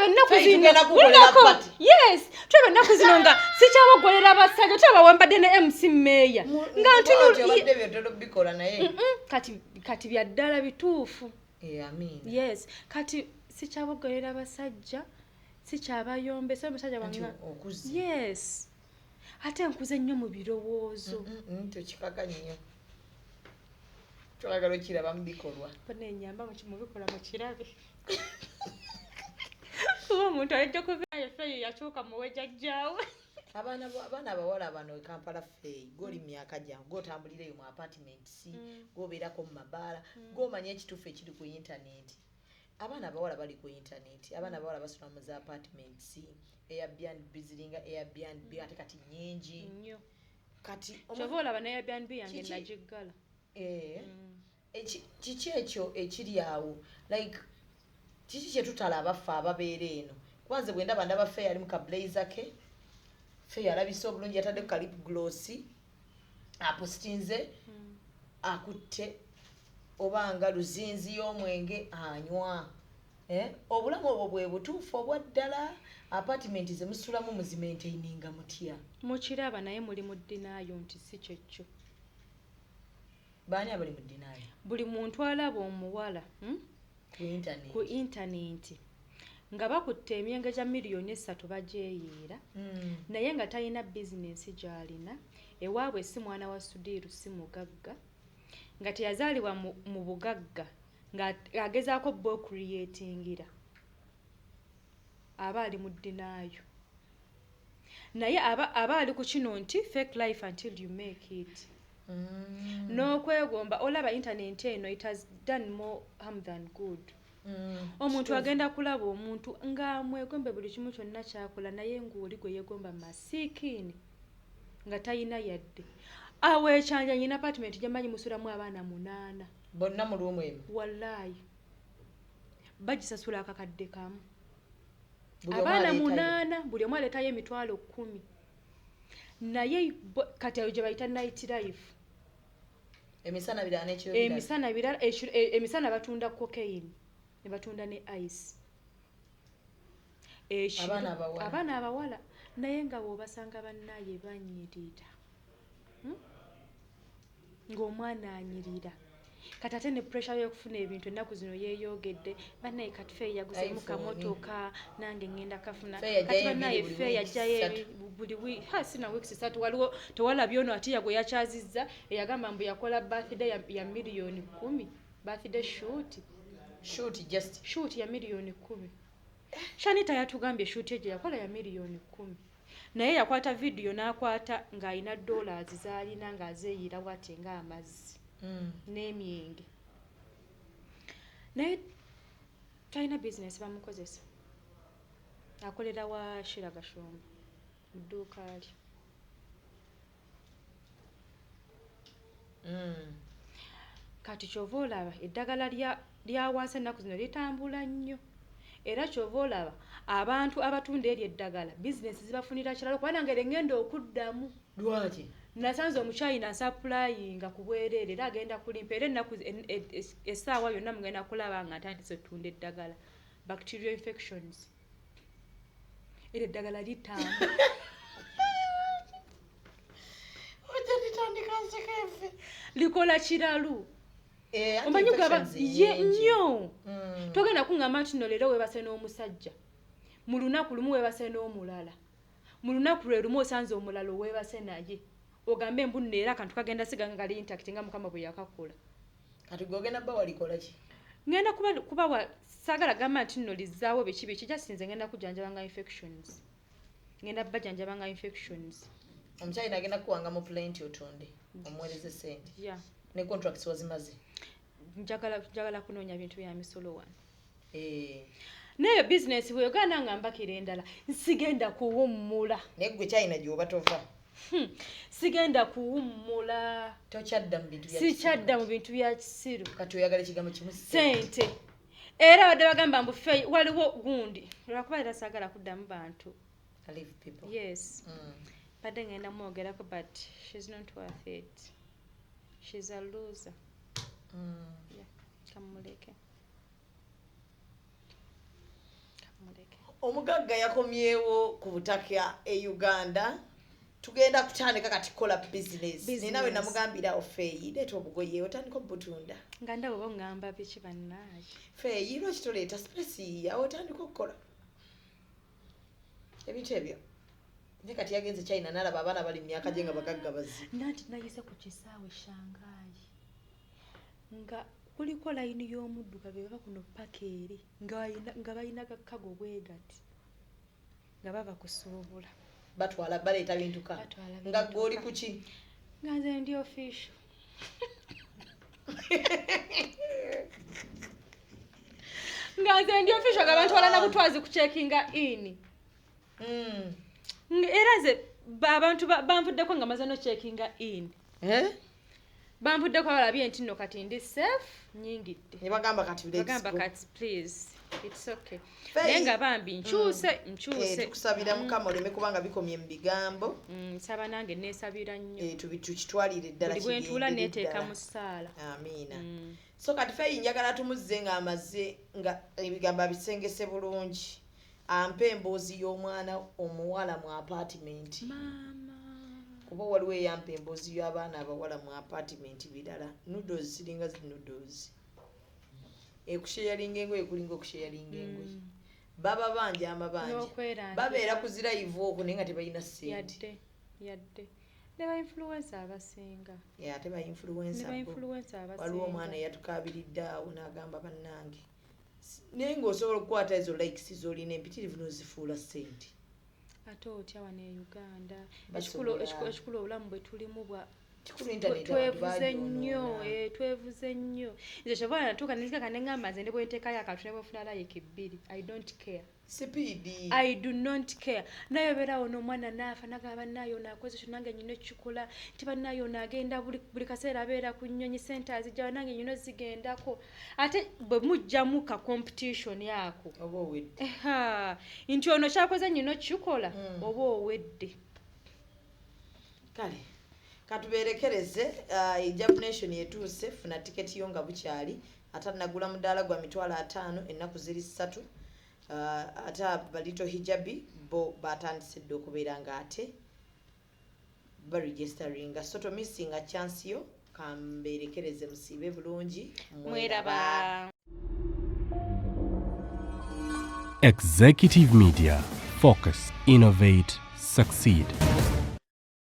ennaku Fey, zino. tugenda kukolera Wulirako. party. Yes, tulaba ennaku zino nga sikyabogolera abasajja. Tulaba wambadde ne MC Meeya nga Bw'atyo obadde byotera obikola naye. Kati byaddala bituufu. Eh, amiina. Yes, kati sikyabogolera abasajja, sikyabayombesa omusajja Anti wanga. okuze. Yes, ate nkuze nnyo mu birowoozo. Tokikaka nnyo, twagala okiraba mu bikolwa. Nenyamba mubikola mukirabe, kuba omuntu alejja okuvaayo feyo yakyuka muwe jajjaawe. Abaana abawala bano e Kampala, feeyi goli mu myaka gyange, gotambulira eyo mu apartments, gobeerako mu mabaala, gomanya ekituufu ekiri ku internet. Abaana abawala bali ku internet, abaana abawala basula mu za apartments, Airbnb, ziringa Airbnb ate kati nyingi. Nnyo. Kati Kyova olaba ne Airbnb yange nagiggala. Eh, kiki ekyo ekiri awo? Like kiki kyetutalaba ffe ababeera eno? Kuba nze bwe ndaba, ndaba Feyo ali mu kablazer ke, Feyo alabise obulungi, yatadde ku kalip gloss, apositinze, akutte oba nga luzinzi y'omwenge anywa. Eh, obulamu obwo bwe butuufu obwa ddala? Apartment ze musulamu muzimaintaininga mutya? Mukiraba, naye muli mu denial nti si kyekyo. Baani abali mu denial? Buli muntu alaba omuwala, Ku internet. Ku intaneti nga bakutte emyenge gya miliyoni 3 bagyeyiira, naye nga talina bizinensi gy'alina ewaabwe, si mwana wa Sudiiru, si mugagga, nga teyazaalibwa mu bugagga, nga agezaako bba okucreatingira, aba ali mu denial. Naye aba ali ku kino nti fake life until you make it, n'okwegomba. Olaba intaneti eno, it has done more harm than good. Omuntu agenda kulaba omuntu ng'amwegombe buli kimu kyonna kyakola, naye ng'oli gwe yeegomba masiikiini nga talina yadde awo ekyanja. Nyina apartment gyemanyi musulamu abaana munaana. Bonna mu room emu? Wallaayi, bagisasula akakadde kamu. Buli omu Abaana aleetayo. munaana, buli omu aleetayo 100,000. Naye kati ayo gye bayita night life. Emisana birala n'ekiro birala. Emisana birala, emisana batunda cocaine ne batunda ne ice. Abaana abawala. Abaana abawala, naye nga bw'obasanga bannaye banyirira, Ng'omwana anyirira. Kati ate ne pressure y'okufuna ebintu ennaku zino yeeyogedde. Bannaye kati Feyi yaguzemu kamotoka, nange ngenda kafuna. Kati bannaye Feyi yajjayo buli ha sina weeks 3 waliwo tewalabye ono atiya gwe yakyazizza eyagamba mbu yakola birthday ya miliyoni 10 birthday shoot. Shoot just shoot ya miliyoni 10. Shanita yatugambye shoot eje yakola ya miliyoni 10. Naye yakwata video n'akwata ng'alina dollars z'alina ng'azeeyira bw'ati ng'amazzi. N'emyenge. Naye talina business bamukozesa. Akolera wa Shira Gashumba mu dduuka lye. Kati ky'ova olaba eddagala lya wansi ennaku zino litambula nnyo. Era ky'ova olaba abantu abatunda eryo eddagala bizinesi zibafunira kirala kuba nange ngenda okuddamu. Lwaki? Nasanze omuchina nsapulayinga ku bwereere era agenda kulimpa era ennaku essaawa yonna mugenda kulaba nga ntandise okutunda eddagala bacterial infections. Era eddagala litambula. Likola kiralu. Omanyi gaba ye nnyo. Togenda kungamba nti nno leero weebase n'omusajja. Mu lunaku lumu weebase n'omulala. Mu lunaku lwe lumu osanze omulala oweebase naye. Ogambe mbu nno era akantu kagenda siganga kali intact nga Mukama bwe yakakola. Kati gwe ogenda bba walikola ki? Ngenda kubawa saagala gamba nti nno lizzaawo biki biki just nze ngenda kujjanjabanga infections. Ngenda bajjanjabanga infections. Omukyalina agenda kuwanga mu plenty otonde omuweereze ssente. Yeah. Ne contracts wazimaze. Njagala kunoonya bintu bya misolo wano. Naye business bw'ogaana nga mbakira endala nsigenda kuwummula. Naye gwe China gy'oba tova. Sigenda kuwummula. Tokyadda mu bintu bya kisiru. Sikyadda mu bintu bya kisiru. Kati oyagala ekigambo kimu ssente. Era badde bagamba mbu Feyi waliwo gundi. Lwakuba era saagala kuddamu bantu. Leave people. Yes. Badde ngenda mwogerako but she's not worth it. She's a loser. Yeah. Kamuleke. Omugagga yakomyewo ku butaka e Uganda. Tugenda kutandika kati kola business. Nina we namugambira Feyi leeta obugoye otandika obutunda. Nga ndaba oba ngamba biki bannaaye. Feyi lwaki toleeta space yawo otandika okukola ebintu ebyo. Naye kati yagenze China n'alaba abaana bali mu myaka gye nga bagagga bazi. Nanti nayise ku kisaawe Shanghai nga kuliko layini y'omudduka be bava kuno paka eri nga balina gakago bwe gati nga bava kusuubula. Batwala baleeta bintu ka nga ggwe oli ku ki? Nga nze ndi official. Nga nze ndi official nga bantwala na butwazi ku checkinga in. Era nze abantu banvuddeko nga maze no checkinga in. Banvuddeko abalabye nti nno kati ndi safe nnyingidde. Ne bagamba kati let's go. Bagamba kati please. It's okay. Naye nga bambi nkyuse nkyuse. Tukusabira Mukama oleme kubanga bikomye mu bigambo. Nsaba nange neesabira nnyo. Tukitwalire ddala kigende. Buli bwe ntuula neeteeka mu ssaala. Amiina. So kati Feyi njagala tumuzze ng'amaze nga ebigambo abisengese bulungi. Ampe emboozi y'omwana omuwala mu apartment. Maama. Kuba waliwo eyampa emboozi y'abaana abawala mu apartment birala. Noodles ziringa zi noodles. Ekusharinga engoye kulinga okusharinga engoye. Baba banja amabanja. Babeera ku zirayivu okwo naye nga tebalina ssente. Yadde. Ne ba influencer abasinga. Yeah, ate ba influencer. Ne ba influencer abasinga. Waliwo omwana eyatukabiridde awo n'agamba bannange. Naye ng'osobola okukwata ezo likes z'olina empitirivu n'ozifuula ssente. Ate otya wano e Uganda. Ekikulu obulamu bwe tulimu bwa twevuze nnyo, twevuze nnyo. Nze kyova natuuka nenzikaka ne ŋŋamba nze ne bwe nteekayo akantu ne bwe nfuna like 2, I don't care. Sipiidi. I do not care. Naye obeerawo n'omwana n'afa n'agamba bannaaye ono akoze kino nange nnina okukikola, nti bannaaye ono agenda buli kaseera abeera ku nnyonyi ssente azijja nange nnina ozigendako. Ate bwe muggyamu ka competition ako. Oba owedde. Nti ono ky'akoze nnina okukikola, oba owedde. Kale. Katubeerekereze Hijab Nation etuuse funa tiketi yo nga bukyali ate nagula mudaala gwa 50,000 ennaku ziri 3 ate abalito hijabi bo batandise dda okubeera nga ate baregisteringa so tomissinga chance yo Kambeerekereze, musiibe bulungi. Mweraba. Executive Media. Focus, innovate, succeed.